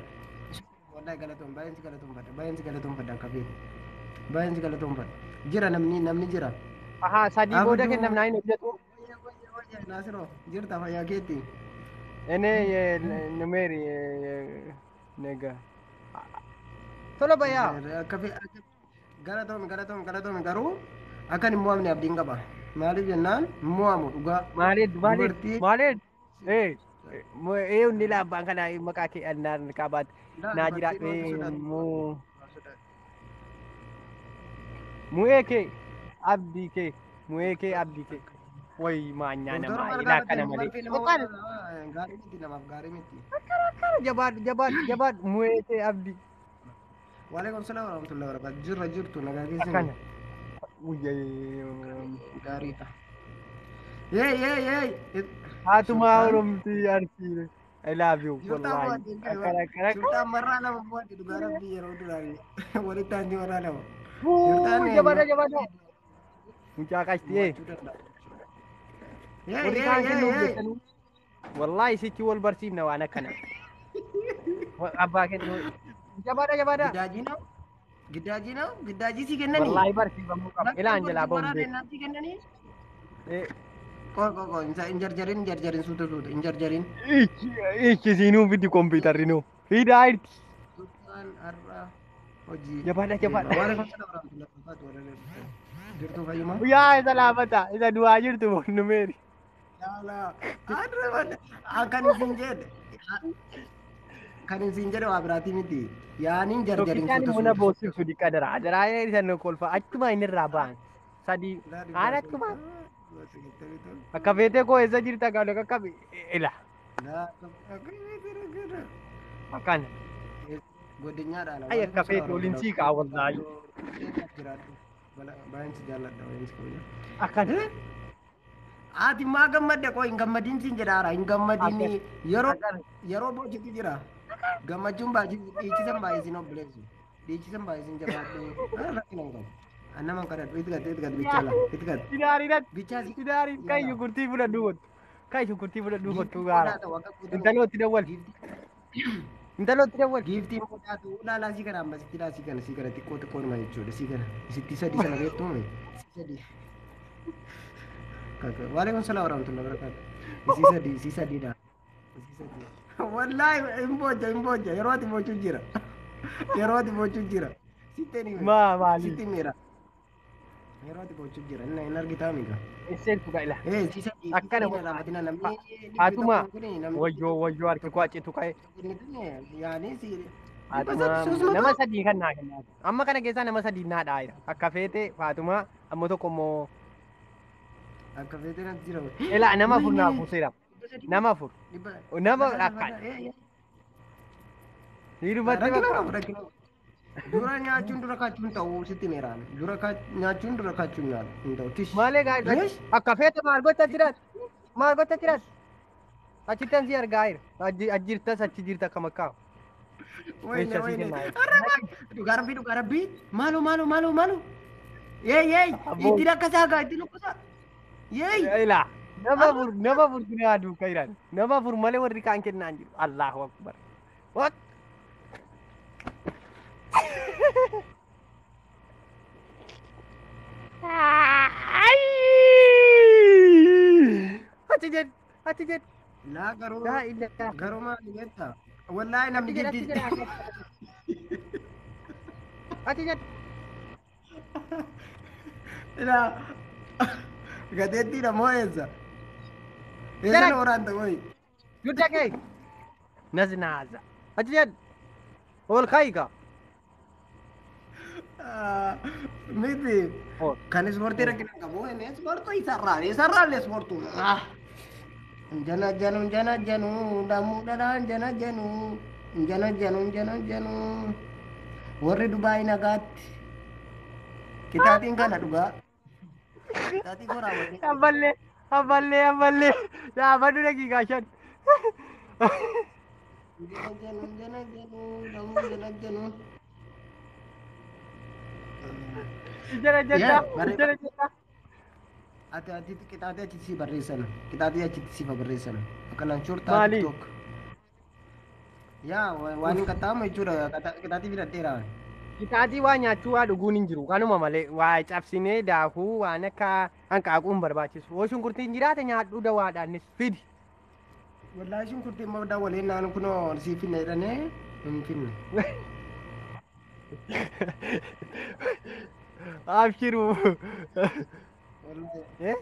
Wallahi galatoon baay'een si galatoonfadha, baay'een si galatoonfadha, akka feete baay'een si galatoonfadha. Jira namni namni jira. Ahaa sadii booda Abduu kennamnaa hin hojjetu. Wayya wayya wayya Naasiroo jirta fayyaa keetti. እኔ ኑሜሪ ነገ ቶሎ በያ። Akka fe galatoon galatoon galatoon garuu akkan hin mo'amne abdiin qaba. Maaliif jennaan hin mo'amu dhugaa. ማለት ማለት Dubartii ማለት ይኸው abbaan kana maqaa kee annaan qabaat laa naa dubartii jiraadhu maaltu sodaata? Mu mu'ee kee abdii kee mu'ee kee abdii kee ወይ ማኛ Doktora nama maal ilaa gaafatte kana malee marfee nama Oqal waraana gaarii miti, namaaf gaarii miti. Jabaadhu jabaadhu jabaadhu mu'ee kee abdii. Waalaikum salaam warahmatullahi wabarakatuh. Jirra jirtu nagaa keessanii Akkana uyyee gaariidha. Yee yee yee. Haatumaa Sultaan Oromtii Arsii I love you Sultaan wallahi mo'atte akkana akkana Sultaan marraa lama mo'atte dhugaa rabbii yeroo duraanii walitti aanti marraa lama. Wuu Sultaan jabaadha jabaadha mucaa qashtii mo'achuu danda'a. Yee warri yee kaan yee kennuuf yee. jettanii wallahi sichi wal barsiifna waan akkana abbaa kennu jabaadha jabaadha. Gidaajii na'u gidaajii na'u gidaajii si kennanii. Wallahi barsiifamuu qaba Lakki ilaan jalaa dubartiin ba'uun waraana beeku. naan si kennanii. Qoy qoy qoy hin jarjarin, hin jarjarin, suuta suuta hin jarjarin. Ichi siinuu fidi kompiitarri nuu. Fidaa irti. Sultaan har'a hojii Jabaadha deema. jabaadha. Waalaikum salaam warahmatullahi wabarakatuh. Warra dhuftan. Jirtuu fayyuma? Yaa isa laafata isa du'aa jirtu bonnumeeri. Yaalaa. Akkan isin jedhe. Kan isin jedhe waa biraatii miti. Yaaniin jarjarin Tokkichaan suuta immoo na suuta. boosiftu diqqa dara. Daraa isa nu kolfa achuma inni irraa ba'an. Sadii aan achuma. Akka feetee koo eessa jirta gaala qaqqabi ila akkana. Godinyaadhaan. Ay akka feete waliin sii kaa wallaahi. Baay'een si jaalladha, baay'een si kabaja. Akkana. Ati maa gammadde? Qoo hin gammadin siin jedhaara, hin gammadin, yeroo Akkana. yeroo boojitu jira. Gammachuun baay'ee dhiichisan, baay'ee obboleessu. Dhiichisan baay'ee jabaadhu. Rakkina hin qabu. Annama kadhadhu, itti gad, itti gad, bichaa laa itti gad. Sidaariidhaan Bichaa si. sidaariin kan shunkurtii fudhadhu kottu. Kan shunkurtii fudhadhu kottu gaara. Intalootti dawwal. Intalootti dawwal. Giiftiin mootaatu ulaalaa sii kana ammasitti laa sii kana sii kana xiqqoo xiqqoodhuma jechuudha, sii kana isitti sadii sana beektuu isii sadii. Waalaikum salaam warahmatullahi wabarakatuh. Isii sadii, isii sadiidha. Isii sadii. Wallaahi hin boojja, hin boojja, yeroo ati boochuu jira. Yeroo ati boochuu jira. Sitti ni Maa maali? Sitti miira. Yeroo ati boochuu jira. Inni hin argitaa miga. Esseentu ka ila. Eh, isii sadii. Akkana. Isii lamatina namni Haatuma. kuni namni Wayyoo wayyoo, harki koo achitu ka'e. Yaani si. Faatuma nama sadii kan naa kennaa. Amma kana keessaa nama sadii naa dhaayira. Akka feete Faatuma ammoo tokko immoo Akka feete natti jira. Ila nama afur naa buuseera. Nama afur. Nama akka. Dhiirumatti Rakkina bakka. qabu, rakkina qabu. Dura nyaachuun dura kaachuun ta'uu sitti meeraan. Dura nyaachuun dura kaachuun hin ta'u. Tish. Maalee gaa Yesh. akka feete maal gocha jiraat? Maal gocha jiraat? Achitti an si argaa jira. Achi jirtas, achi jirta akka makkaa. Wayne Meeshaa sii wayne. kennaa. Arra dhugaa rabbii, dhugaa rabbii. Maalo maalo maalo maalo. Yeey yeey. Abboo. Itti rakkasaa gaa, itti lukkusaa. Yeey. Ilaa nama afur, nama afur dunyaa duukaa jiran. Nama afur malee warri kaan kennaan jiru. Allahu akbar. What? Achi jedh, achi jedh. Laa garuu Laa ilaaha. garuu maali beektaa? Wallaahi namni Achi jedh, achi giddi. jedh. Achi jedh. Ilaa gateettiidha moo eessa? Eessa Jara. na waraanta qoyi? Dugda kee. Naznaaza. Achi jedh. Ol kaayi. Miti. Ol. Kan ispoortii rakkina qabu inni ispoortii isarraa isarraallee ispoortuu. Jana janu jana janu damuudhaan jana janu jana janu jana janu warri Dubaay nagaatti qixaatiin kana dhugaa qixaatii koo raawwatee Ammallee ammallee ammallee dhaabadhu daqiiqaa 5. Jana janu jana janu damuu jana janu. Jala jetta Yaa, jala jetta. Ati qixaatii achitti si barreessan, qixaatii achitti si barreessan akkanaan shortaa Maali? TikTok. Yaa, waan hin qaxxaamu jechuudha, qixaatii fidadheera. Qixaatii waa nyaachuu waa dhuguun hin jiru. Kanuma malee waa cabsinee daakuu waan akka hanqaaquu hin barbaachisu. Hoo shunkurtiin jiraate nyaadhuu dawaadhaanis fidi. Wallaahi shunkurtii immoo daawwalee naan kunoo sii finne jedhanii hin finne. Abshiru. Wallaahi Eh?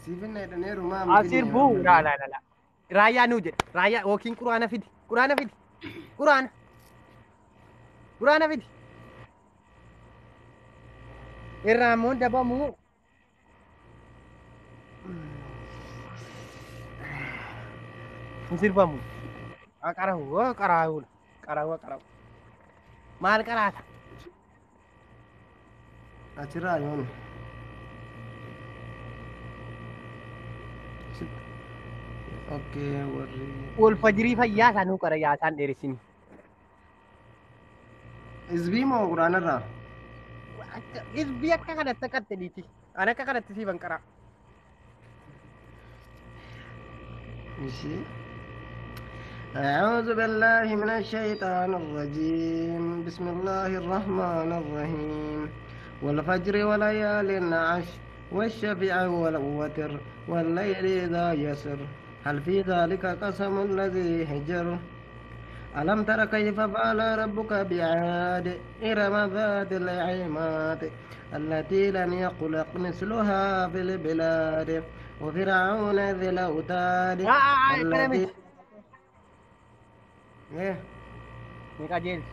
sii finne jedhaniiru maa hin Asir finne. buu laa laa laa. Raayyaa nuu jedhe. Raayyaa yookiin quraana fidi. Quraana fidi. Quraana. Quraana fidi. Irraa immoo dabamuu. Hin sirbamu. Qarahu qarahu qarahu qarahu. Maal qaraata? Achirraa yoon. Okay, warri. Wal fajirii fayyaa isaa nuu qara yaasaan dheeressini. Hizbii moo quraanarraa? Hizbii akka kanatti akkatti dhiiti. Ani akka kanatti siifan qara. ماشي. أعوذ بالله من الشيطان الرجيم، بسم الله الرحمن الرحيم، والفجر وليال عشر. والشفع والوتر والليل إذا يسر هل في ذلك قسم الذي هجر. ألم تر كيف فعل ربك بعاد إرم ذات العماد التي لم يخلق مثلها في البلاد وفرعون ذي الأوتاد Akkana الذي miti. إيه Ni qajeelchi.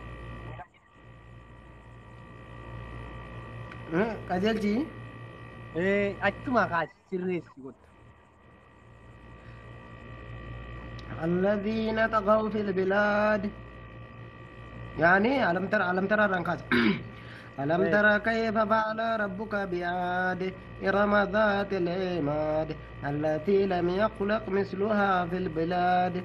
إيه qajeelchi. Achuma kaasi sirreessi gotta. الذين طغوا في البلاد يعني ألم ترى ألم ترى رنكاس ألم ترى كيف فعل ربك بعاد إرم ذات العماد التي لم يخلق مثلها في البلاد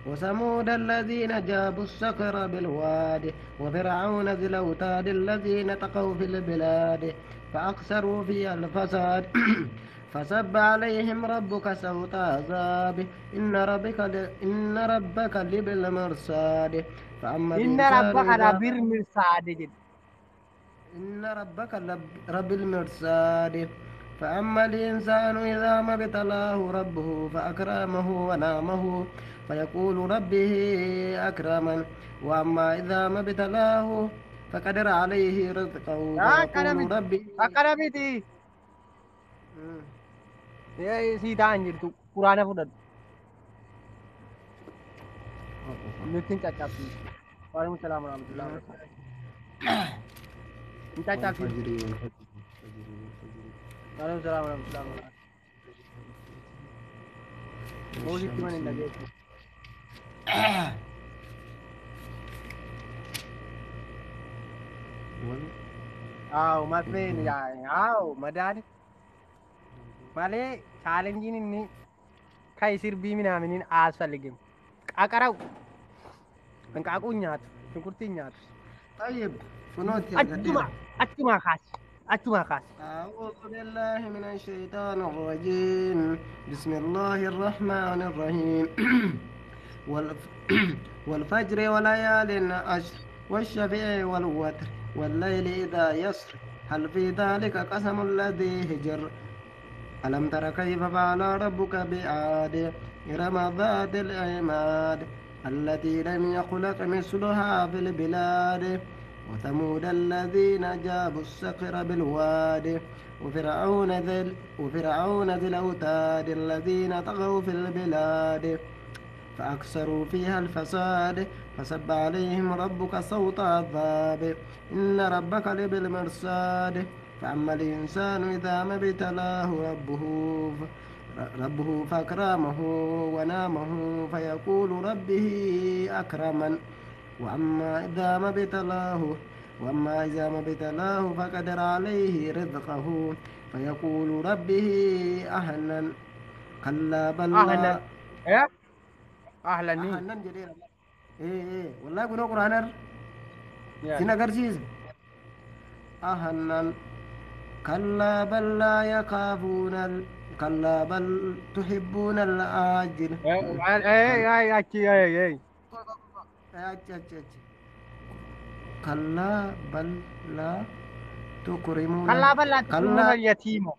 وثمود الذين جابوا الصخر بالواد وفرعون ذي الأوتاد الذين طغوا في البلاد فأكثروا فيها الفساد فصب عليهم ربك سوط عذاب إن ربك لبالمرصاد. فأما Inna الإنسان rabbaka إذا labirmirsaade jedhe. إن ربك رب المرصاد. فأما الإنسان إذا ما ابتلاه ربه فأكرمه ونعمه فيقول ربه أكرمن وأما إذا ما ابتلاه فقدر عليه رزقه Akkana فيقول miti. ربي Akkana miti. Sii ta'an jirtu quraana fudhadhu. Nutti hin caccabsiisu. Waalaikum salaam warahmatullahi wabarakatuh. Hin caccabsiisu. والفجر والفجر والفجر والفجر Waalaikum salaam warahmatullahi wabarakatuh. Muuzitti mana hin والشمس dhageessu. وال Aaw masreen aaw madaali malee chaalenjiin inni kai sirbii minaaminiin aasfaligim. Qaqara'u. Hanqaaquu hin nyaatu. Shunkurtii hin nyaatu. طيب فنوتي Achuma القديرة. achumaa kaasi. Achumaa kaasi. أعوذ بالله من الشيطان الرجيم بسم الله الرحمن الرحيم والفجر وليال عشر والشفع والوتر والليل إذا يسر هل في ذلك قسم الذي هجر. ألم تر كيف فعل ربك بعاد إرم ذات العماد التي لم يخلق مثلها في البلاد وثمود الذين جابوا الصخر بالواد وفرعون ذي الأوتاد الذين طغوا في البلاد فأكثروا فيها الفساد فصب عليهم ربك سوط عذاب إن ربك لبالمرصاد. فأما الإنسان إذا ما ابتلاه ربه فأكرمه ونامه فيقول ربه أكرمن وأما إذا ما ابتلاه فقدر عليه رزقه فيقول ربه أهنن. كلا بل Ahlan. لا Ahlanii. أهنن جدير إيه إيه والله كنا قرآن سينا قرسيس أهنن. كلا بل لا يخافون كلا بل تحبون العاجلة. Achi. كلا بل لا تكرمون Kallaa bal'aa كلا tuqmuuna yatiima.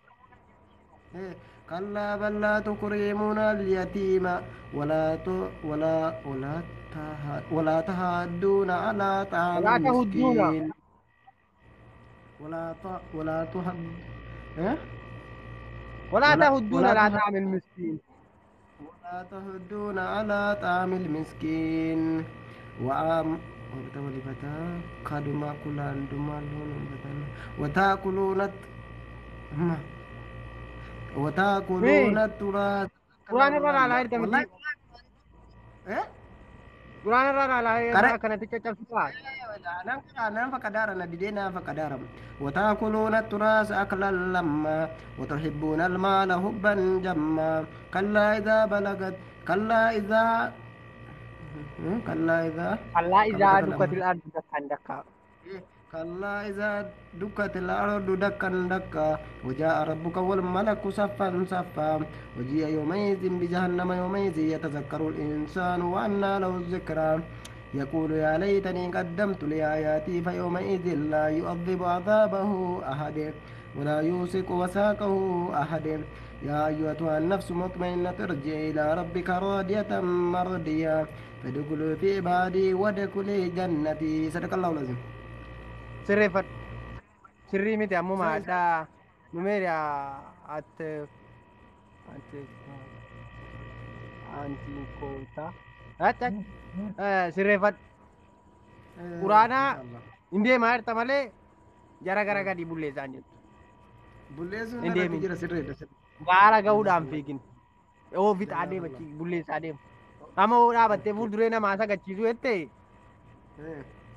إيه، كلا بل لا تكرمون اليتيم ولا ت... ولا ولا ته... ولا تهادون على طعام Walaa tahudduuna. المسكين ولا ت... ولا تهد إيه؟ Walaa ولا tahudduuna ولا alaa ته... ta'amil miskiin. ولا تهدون على طعام المسكين وعام كدما كلان دما لون وتاكلون وتاكلون التراث Quraana irra laalaa erga والله miti. إيه Quraana irra laalaa قرأ akkanatti caccabsisaa. نعم فقدارا ندينا فقدارا وتأكلون التراث أكلا لما وتحبون المال حبا جما كلا إذا بلغت كلا إذا كلا إذا Kallaa izaa بلغت الأمر dukkatil ardu dakkan dakkaa. كلا إذا دكت الأرض دكا دكا وجاء ربك والملك صفا صفا وجيء يومئذ بجهنم يومئذ يتذكر الإنسان وأنى له الذكرى. يقول يا ليتني قدمت لآياتي فيومئذ لا يعذب عذابه أحد ولا يوثق وثاقه أحد. يا أيتها النفس مطمئنة ارجعي إلى ربك راضية مرضية فادخلي في عبادي وادخلي جنتي. صدق الله العظيم. Sirreeffadhu. Sirrii miti ammuma addaa numeeri at ati antiikoota at sirreeffadhu. Quraanaa hin deemaa jirta malee jara gara gadi bulleessaa hin jirtu. Bulleessuun Hin irratti deemin. jira, sirreedha. Gaara gahuudhaan fiigin. Yoo fixaa deema achi bulleessaa deema. Amma hoo dhaabattee fuulduree namaa sagachiisuu jettee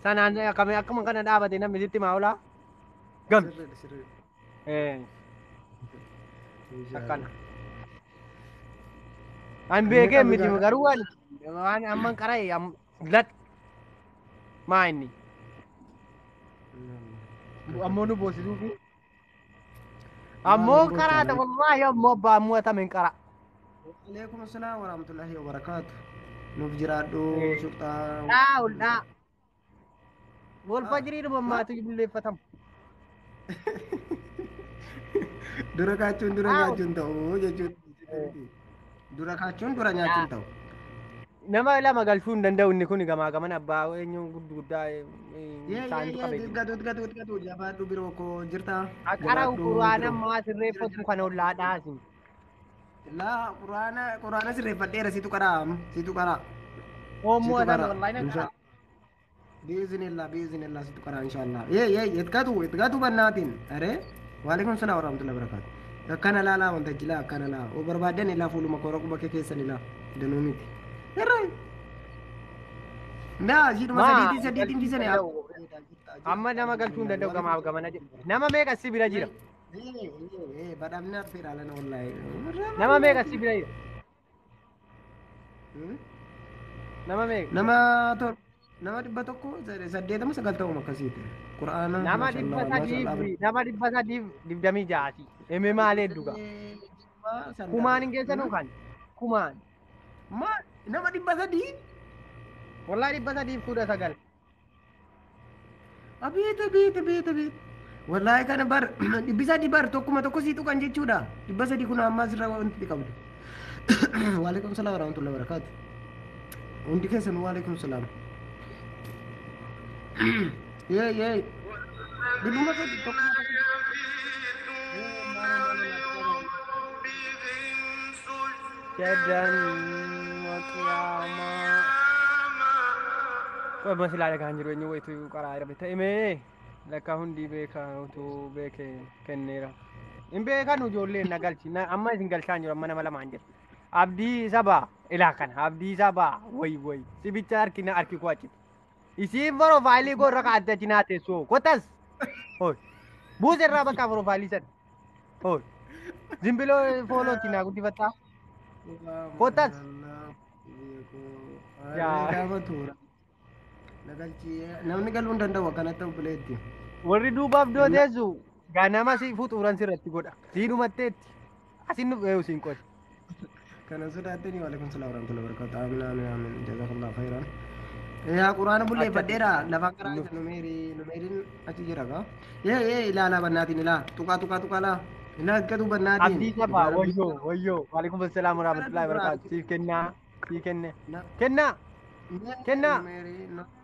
sanaan akkami akkuma kana dhaabate namni sitti maa olaa? Gam. Sirreedha, sirreedha. Akkana. An beekee miti garuu waan waan amman qara'e lat maa inni ammoo nu boosisuufi ammoo qaraata wallaahi ammoo abbaa mo'atame hin qara. Alaikum assalam wa rahmatullahi wa barakaatu. Nuuf jiraadhu shurxaa. Dhaa ol dhaa. Wal fajrii dhuma ammaatu bulleeffatamu. Dura kaachuun dura nyaachuun ta'u jechuudha. Dura kaachuun dura nyaachuun ta'u. Nama lama galchuu hin danda'u inni kun gamaa gaman abbaa eenyuun guddaa isaantu qabee jira. Gatu gatu gatu, jabaadhu biroo koo, jirta. Qara quraana ammaa sirreeffatu kana ollaa dhaasin. Laa, quraana quraana sirreeffadheera, situ qaraa, situ qaraa. Oommoo atame wallaahi nan qara. Biizinillah, biizinillah, situ qaraa inshaallah. Yee yee, itti gatu bannaatiin. Aree, waalaikum salaam wa rahmatullahi wa barakaatu. Akkana laalaa wanta jilaa akkana laa. Oo barbaadan ilaa fuuluma koora quba kee keessan ilaa. Danuu miti. Irraa. Naa ishiidhuma sadiitiin sadiitiin fisanii. Amma nama galchuu hin danda'u gamaaf gamana jedhu. Nama meeqa si bira jira? Badhaafni affeera alana wallaahi. Nama meeqa si bira jira? Nama meeqa? Nama nama 180 90 akkasiiti. Qura'aana. Nama 326ti. Eme maal hedduga? Kumaan hin geessanuu kan? Kumaan. Maal, nama 300? Wallaahi 319. Abeet abeet abeet abeet. Wallaahi kana bar 300 bar tokkuma tokko sii tuqan jechuudha. 300 kun ammaa sirra wanti qabdu. Waalaikum salaam warahmatullahi wabarakatuh. Hundi keessan waalaikum salaam. Yee yee. 300 tokkuma tokko. Jedhan waqiyaamaa. Qoy silaa dhagaan jiru eenyu wayitu qaraa jira ta'e mee lakka hundi beeka utuu beeke kenneera. Hin beekan ijoolleen na galchi amma isin galchaa jiru amma nama lamaan jira. Abdii sabaa ilaa kana abdii sabaa wayi wayi sibicha harki na harki koo achitti. Isiin profaayilii koo irra kaa'atte achi naa teessoo kotas. Hooy buuse irraa bakka profaayilii sana. Hooy zimbiloo foolootti naa guddifattaa. Kotas. Gaafa tuura. Namni galuu hin danda'u akkanatti obboleetti. Warri duubaaf dooteessu ganama si fuxuuran sirratti godha. Sii dhumatteetti. Asin nuuf eeyu siin qote. Kana sodaattanii. Waalaikum salaam warahmatullahi wabarakatuh. Amiin amiin amiin. Jazakallahu khairan. Yaa quraana bulleeffadheera lafaan karaa isa numeeri numeeriin achi jira gaa. Yee yee, ilaalaa bannaatiin ilaa tuqaa tuqaa tuqaa laa ilaa gatu bannaatiin. Abdii sabaa wayyoo wayyoo. Waalaikum salaam warahmatullahi wabarakatuh. Siif kennaa siif kenne. Kennaa kennaa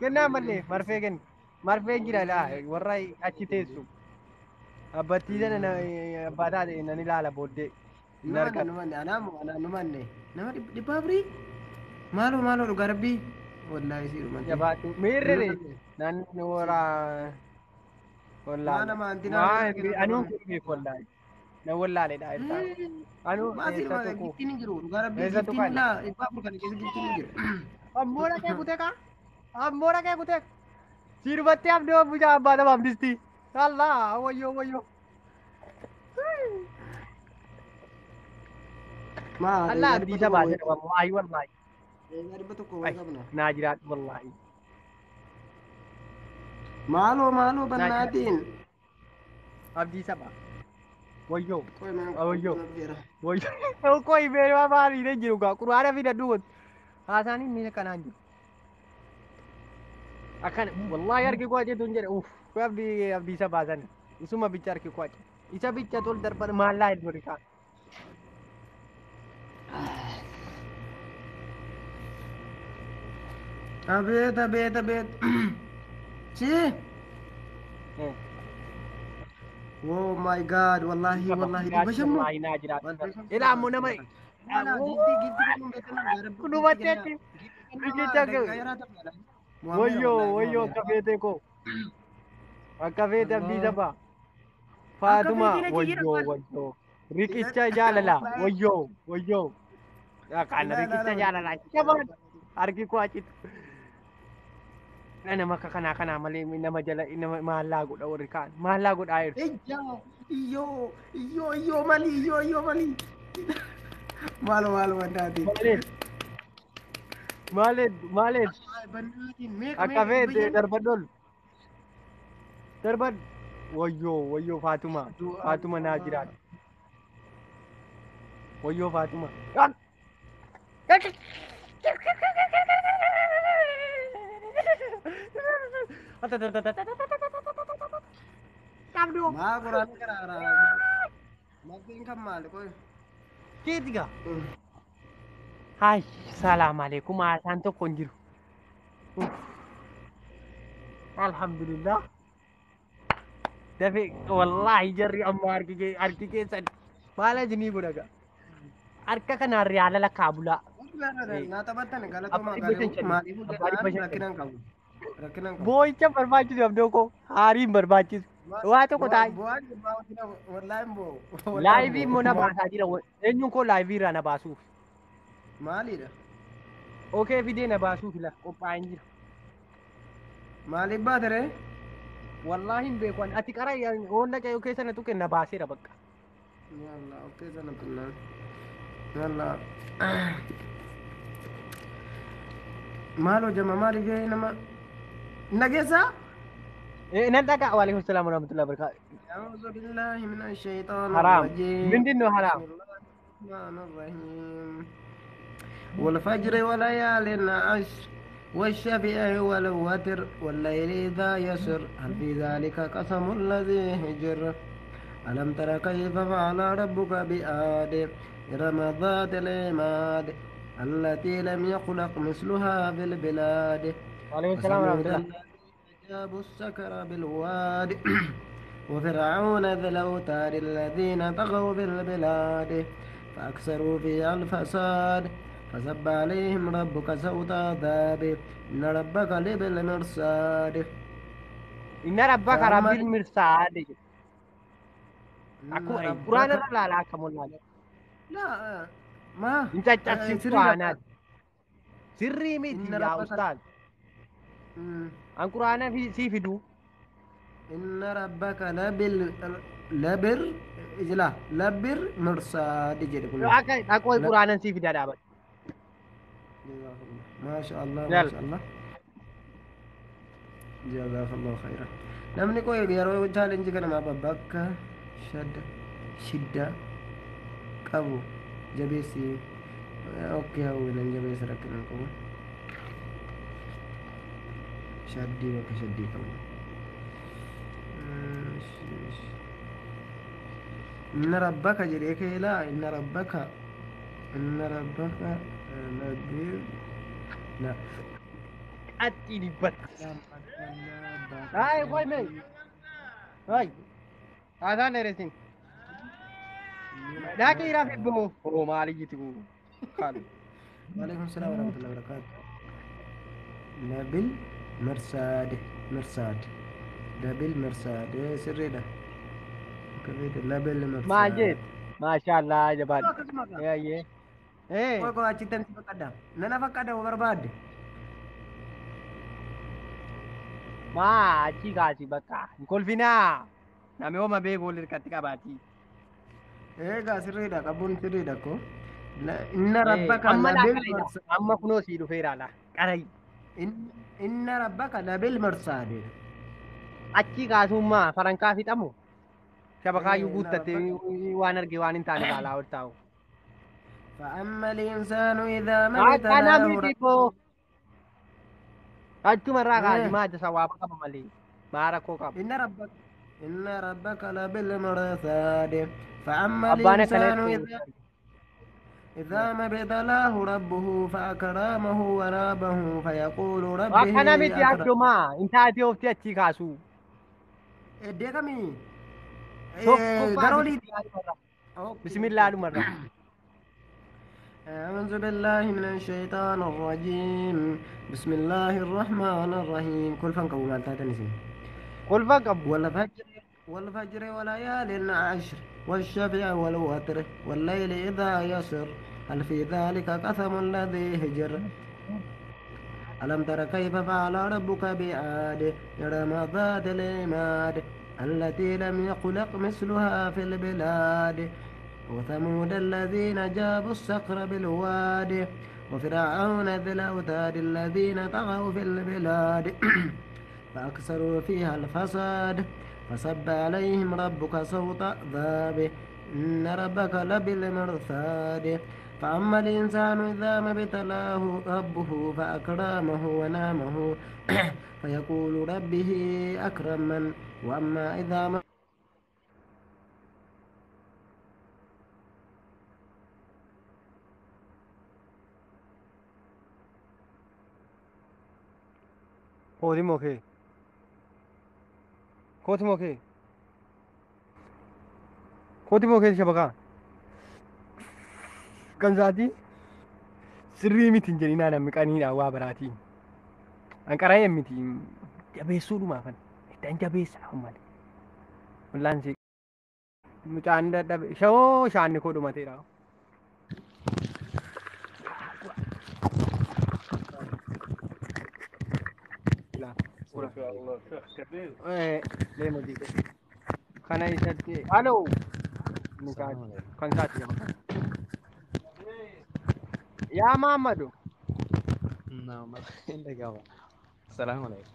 kennaa malee marfee kenna. Marfeen jira laa warra achi teessu. Abbattii sana abbaa taate nan ilaala booddee. Numanne numanne anaamu anaa numanne nama 400 maaloo maaloo dhugaa rabbii wallaahi sii dhumanne. Jabaatu miirrere nan wara wallaahi. Maana maanti Anuun kun beeku wallaahi. Na wallaaledha jecha. Anuu Maasii eessa tokko. giftiin hin jiru dhugaa rabbii Eessa giftiin tuqan? laa 400 kana keessa giftiin hin jiru. Ammoo dhaqee kutee kaa. Ammoo dhaqee kutee. Sii dhumattee abdii bulchaa abbaa namaaf disti. Allah wayyoo wayyoo. Maa Allah abdii sabaa jedha wallaahi wallaahi. 100 wayii qabna. Naa jiraadhu wallaahi. Maaloo maaloo bannaatiin. Abdii sabaa. Wayyoo. Qoy maan Wayyoo. Wayyoo. Qoy beekaa maaliin hin jiru gaa quraana fidadhu. Haasaan inni kanaan jiru. Akkana wallaahi harki koo achitu hin jedhe uff abdii abdii isa baasan isuma bicha harki koo achi isa bicha tol darban maallaa hin duri kaan. Abeet abeet abeet. Si. Oh my God, wallahi wallahi dhibba shan moo? Wallaahi naa jiraatu. Ilaa ammoo nama Dhumatteetti riqicha wayyoo wayyoo akka feetee koo akka feete abdii sabaa Faatuma wayyoo wayyoo riqicha jaalalaa wayyoo wayyoo kana riqicha jaalalaa jabaan harki koo achitti. Nama akka kanaa kanaa malee nama jala nama maallaa godha warri kaan maallaa godhaa jiru. Ijaa iyyoo iyyoo iyyoo mali iyyoo iyyoo mali. Maalo maalo wandaatiin. Maaliif maaliif maaliif Bannaatiin meeqa akka meeqa feete darbadhol darbad wayyoo wayyoo Faatuma Faatuma naa jiraatu wayyoo Faatuma. Qabdu. Maa quraana karaa Maqeen kan maali qoy? Keeti gaa. Hai, salaam alaikum. Haasaan tokko hin jiru. Alhamdulillah. Dafee wallaahi jarri amma harki kee harki keessan maal ajinii godha gaa. Harka kanaan riyaala lakkaa bulaa. Naa taphattan galatoomaa Abbaa dhibba shan garuu maaliif Abbaa dhibba hojjetan shan rakkinaan qabu. Rakkinaan qabu. Boo'icha barbaachisu abdoo koo haariin barbaachisu. Waa tokko taa'e. Bu'aan dhibbaa hojii wallaahi hin bo'u. Laayivii immoo na baasaa jira. Eenyuun koo laayivii irraa na baasuuf. Maalidha? Okee fidee na baasuuf ila qophaa'een jira. Maaliif baatere? Wallaahi hin beeku ani. Ati qara holla qe'oo keessa na tuqe na baaseera bakka. Yalla, okee sana tunnaan. Yalla. Maal hojjama maaliif nama nageessaa? Nan dhagaa waalaikum salaam warahmatullahi wabarakatuh. أعوذ بالله من الشيطان حرام. الرجيم ምንድን ነው ሐራም? بسم الله الرحمن الرحيم والفجر وليال عشر والشفع والوتر والليل إذا يسر هل في ذلك قسم الذي هجر ألم تر كيف فعل ربك بآد إرم ذات العماد التي لم يخلق مثلها في البلاد وعليكم السلام وثمود ورحمة الله. الذين جابوا السكر بالواد وفرعون ذي الأوتاد الذين طغوا في البلاد فأكثروا فيها الفساد فصب عليهم ربك سوط عذاب إن ربك لبالمرصاد إن ربك رب فأما المرصاد. إن Akkuma ربك quraana irra laalaa akka mul'atu. لا ما Hin caccabsin سري quraanaati. Sirrii miti إن yaa ربك ustaaz. An quraana sii fiduu. إن ربك لبال لبر لا لبر مرصاد جري كله Akka dhaqoo لا quraanan sii fidaa dhaabadhu. جزاك الله ما شاء الله ما Yalla. شاء الله جزاك الله خيرا namni koo yeroo chaalenjii kana maaf bakka shadda shidda qabu jabeessi okkee hawwinan jabeessi rakkina qabu shaddii bakka shaddii qabu inna rabbaka jedhee keelaa inna rabbaka inna rabbaka labbir la Qaxxii dhibbatti. Hayi qoy mee. Hayi. Haasaan dheeressin. Dhaaqii raaf ibboo. Oo maali jiti kun. Kaalu. وعليكم السلام ورحمة الله وبركاته لبل مرصاد مرصاد لبل مرصاد سري ده لبل Maal مرصاد jeet? Maashaallah jabaadhu. Yaayyee. Ee. Qoy qoy achittan si fakkadda nana fakkadda oo barbaadde Maa achii kaasi bakka. Hin kolfinaa. Namni hooma beeku wal hirkatti qabaati. Eegaa sirriidha qabuun sirriidha ko inna rabbaka Amma laa labil qarayidha. marsaad Amma kunoo sii dhufeera laa. Qarayi. inna rabbaka labil marsaad Achii kaasummaa farankaa fixamu. Shabakaayyuu inna guuttattee rabbaka waan arge waan hin taane laalaa ol taa'u. فأما الإنسان إذا ما Akkana ابتلاه miti boo. Achuma irraa kaasi maa sawaaba qaba malee. Maa rakkoo qaba. إن ربك لبالمرصاد فأما Abbaan الإنسان akkanatti إذا ما ابتلاه ربه فأكرمه ونعمه فيقول ربه Akkana miti أكرمن. addumaa intaatee ofti achii kaasuu. Iddee kamii? Tokkoffaa Gara olii. Bismillaa dhumarraa. أعوذ بالله من الشيطان الرجيم بسم الله الرحمن الرحيم كل فنك وما تنسي Kolfaan qabu. والفجر وليال عشر والشفع والوتر والليل إذا يسر هل في ذلك قسم الذي هجر ألم تر كيف فعل ربك بعاد إرم ذات العماد التي لم يخلق مثلها في البلاد وثمود الذين جابوا الصخر بالواد وفرعون ذي الأوتاد الذين طغوا في البلاد فأكثروا فيها الفساد فصب عليهم ربك سوط عذاب إن ربك لبالمرصاد فأما الإنسان إذا ما ابتلاه ربه فأكرمه ونعمه فيقول ربه أكرمن وأما إذا ما Kooti mokee. Kooti mokee. Kooti mokee shabakaa. Kan isaatii sirrii miti hin jedhinaa namni qaniidhaan waa biraatiin. Anqara'ee miti jabeessuudhumaafan. Ittaan jabeessaa malee. Wallaan si mucaan dadhabe shawoo shaanni koo dhumateera. Deema jiite. Kana isatti aloo mucaan kan isaati shabakaa. Yaa Mahammadu. Naam, dhaga'ama. Salaamu alaikum.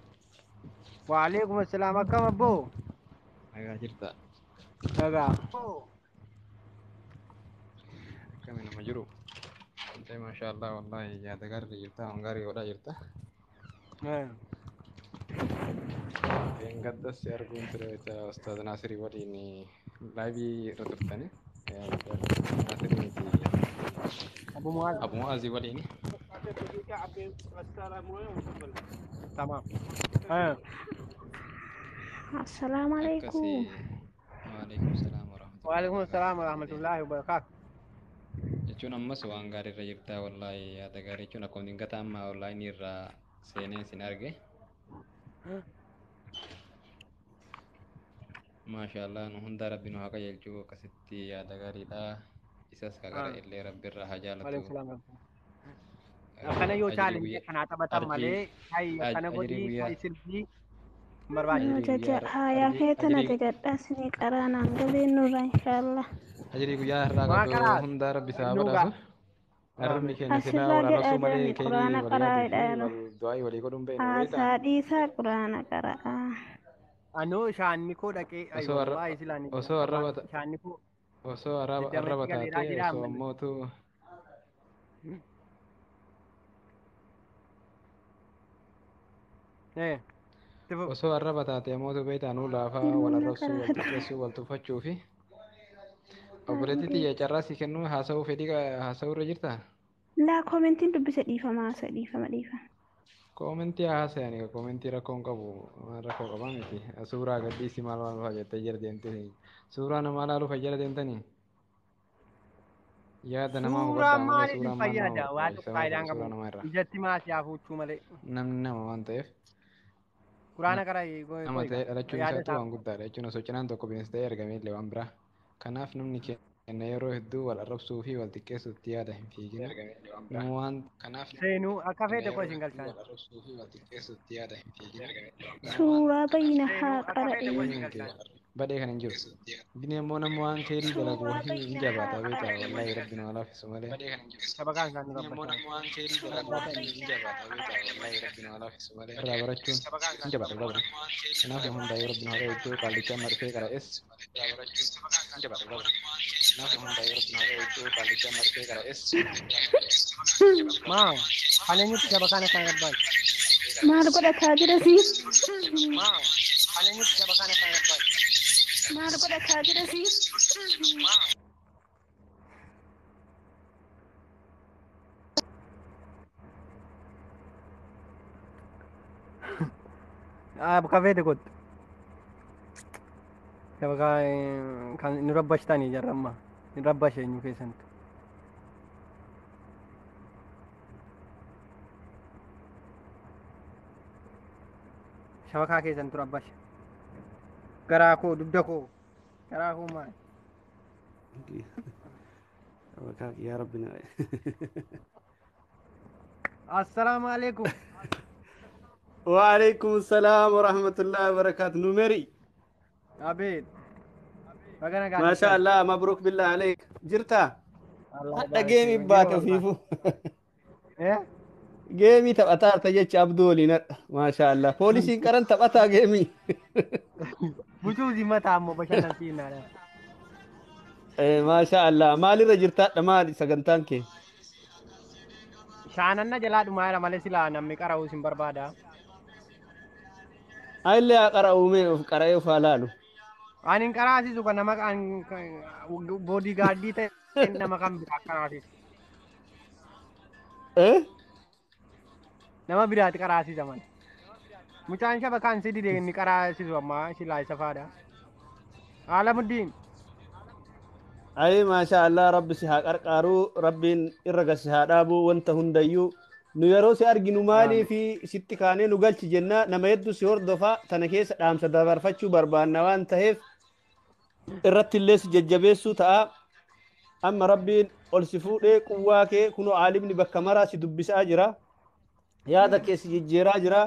Waalaikum assalaam akkam abboo? Nagaa jirta. Nagaa. Akkami nama jiru? Intee maasha Allah wallahi yaada gaarii jirta, waan gaarii godhaa jirta. Gaddas si arguun ture Ustaaz Naasirii waliin laayivii irra turtani. Naasirii miti Abu Muaz. Abu Muazii waliin. Tamam. Assalamu alaikum. Akkasii. Waalaikum salaam warahmatullahi Waalaikum assalaam warahmatullahi wabarakatuh. Jechuun ammas waan gaarii irra jirta wallahi yaada gaarii jechuun akkuma dingata amma onlaayinii irraa seenee sin arge. Maashaallah nu hunda rabbi nu haa qajeelchu akkasitti yaada gaariidha. Isas ka gara illee rabbi irraa haa Waalaikum jaalatu. salaam. Akkana yoo Ajrii chaalenjii guyyaa akkanaa taphatan malee hay akkana ajrii godhii guyyaa hay sirbii hin barbaachisu. ajrii Jaja guyyaa hayaa ajrii feetan ajrii ati gadhaasni qaraanaan galeen nurra inshallah. ajrii guyyaa irraa Maa qabdu qaraa hunda rabbi isaa haa nuu gaa. badhaasu. Arrabni keenya silaa Asirraa wal arrabsuu jedhaa malee jaami keerii quraana wal yaaduu fi qaraa'edha yeroo. wal du'aa'ii walii godhuun beeknu beektaa? Haasaa dhiisaa quraana qara'a. Anoo shaanni koo dhaqee ay Osoo arra wallaahi silaan osoo arraba shaanni koo osoo arraba digdamatti arraba galeeraa taatee jira osoo ammallee. ammootu Tifu. osoo arraba taatee ammootu beektaa nuu laafaa wal Ilmoon arrabsuu wal qaraa'edha. xiqqeessuu wal tuffachuu fi obboleettii xiyya carraa si kennuu haasa'uu fedhii haasa'uu irra jirtaa? Laa koomentiin dubbisa dhiifama haasa dhiifama dhiifama. Koomentii haasa'ani koomentii rakkoo hin qabu waan rakkoo qabaa miti suuraa gadhiisi maal maal fa'aa jettee jala deemtee suuraa namaa laaluu fa'aa jala deemtanii yaada namaa Suuraan hubadhaa malee maaliif hin suuraan maal nama fayyada? Waa tokko barbaachisa faayidaan suuraa qabu. namaa irraa Ijatti maasii hafuuchuu malee. namni nama waan ta'eef Quraana qara'ee nama qo'i ta'ee dhalachuun yaada isaatu isaa. waan guddaadha jechuun osoo cinaan tokko bineensa ta'ee argame illee waan biraa kanaaf namni keenya yeroo hedduu wal arrabsuu fi wal xiqqeessuutti yaada hin fiigina nama waan kanaaf Seenuu akka feete qo'i isin galchaan. Suuraa bayyina haa qara'ee. Badee kan hin jiru. Gini ammoo nama waan keerii dalagu hin jabaata beektaa wallahi rabbi nama laaffisu malee. Shabakaan isaanii rabbachaa. Irraa barachuun hin jabaata irraa barachuun. Kanaaf yoo hundaa'ee rabbi nama qajeelchuu qaallicha amma dhufee qara'es. Maa kan eenyutti shabakaan akkana rabbaan? Maal godhataa jira si? Maa ani eenyutti shabakaan akka barbaadu? Maal godhataa jira si? Kafeete kottu. Shabakaa kan nu rabbashtanii jarra amma. Hin rabbashe eenyu keessantu. Shabakaa keessantu rabbashe. Garaa koo dugda koo. Garaa koo maali? Yaa Rabbi na. Assalaamu alaikum. وعليكم السلام ورحمة الله وبركاته. نمري. Abeet. Baga nagaan ما شاء dhuftan. الله، مبروك بالله عليك. جرتا Allah حتى baarik جيمي jira بات wallahi. فيفو. Eh? جيمي تبقى تجيش عبدولي نت. ما شاء الله بوليسين كرن تبقى جيمي. Bucuuzi mataa ammoo bashannansiinaadha. إيه ما شاء الله. مالي رجرتا مالي سجنتان كي. Shaananna jalaa dhumaa jira malee silaa namni qara'uus hin barbaada. اللي أقرأ أمي قرأ فلالو. Ani hin qaraasisu kan nama boodigaardii ta'e nama kan biraa qaraasisu. إيه Nama biraati qaraasisa malee. Mucaan shabakaan si dide inni qaraasisu amma silaa isa faadha. Alamuddiin. أي ما شاء الله ربي سها قرقارو ربي إرقى سها دابو وانت هنديو nu yeroo si arginu maalii fi sitti kaanee nu galchi jenna nama hedduu si hordofaa tana keessa dhaamsa dabarfachuu barbaanna waan ta'eef irratti illee si jajjabeessuu ta'a. Amma rabbiin ol si fuudhee quwwaa kee kunoo aalimni bakka maraa si dubbisaa jira, yaada kee si jijjiiraa jira.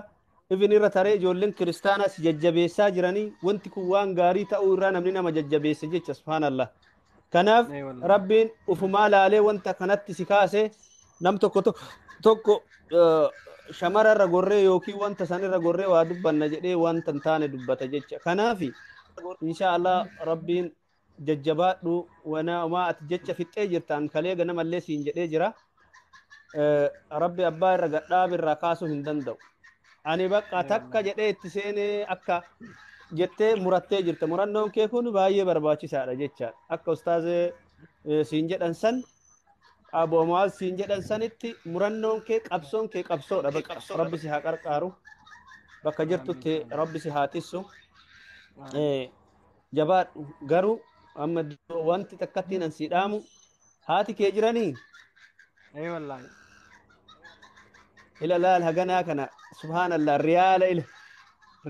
Ifin irra taree ijoolleen kiristaanaa si jajjabeessaa jiranii wanti kun waan gaarii ta'uu irraa namni nama jajjabeesse jecha subhaanallah. Kanaaf Ee wallahi. rabbiin ufumaa laalee wanta kanatti si kaase nam tokko tokko shamara irra gorree yookiin wanta san irra gorree waa dubbanna jedhee wanta hin taane dubbata jecha. Kanaaf insha Allah rabbiin jajjabaadhu wanaa ati jecha fixxee jirtaan kalee ganamallee siin jedhee jira. Rabbi abbaa irra gadhaabi irraa kaasuu hin danda'u. Ani bakka takka jedhee itti seenee akka jettee murattee jirta. Murannoon kee kun baay'ee barbaachisaadha jechaadha. Akka ustaazee siin jedhan san aboomaas siin jedhan sanitti murannoon kee qabsoon kee qabsoodha. Bakka rabbi si haa qarqaaru. Bakka jirtutti rabbi si haa tissu. Jabaadhu garuu amma wanti takkattiin an sii dhaamu haati kee jiranii Ee wallahi. ila laal haganaa kana subhaanallah riyaala ila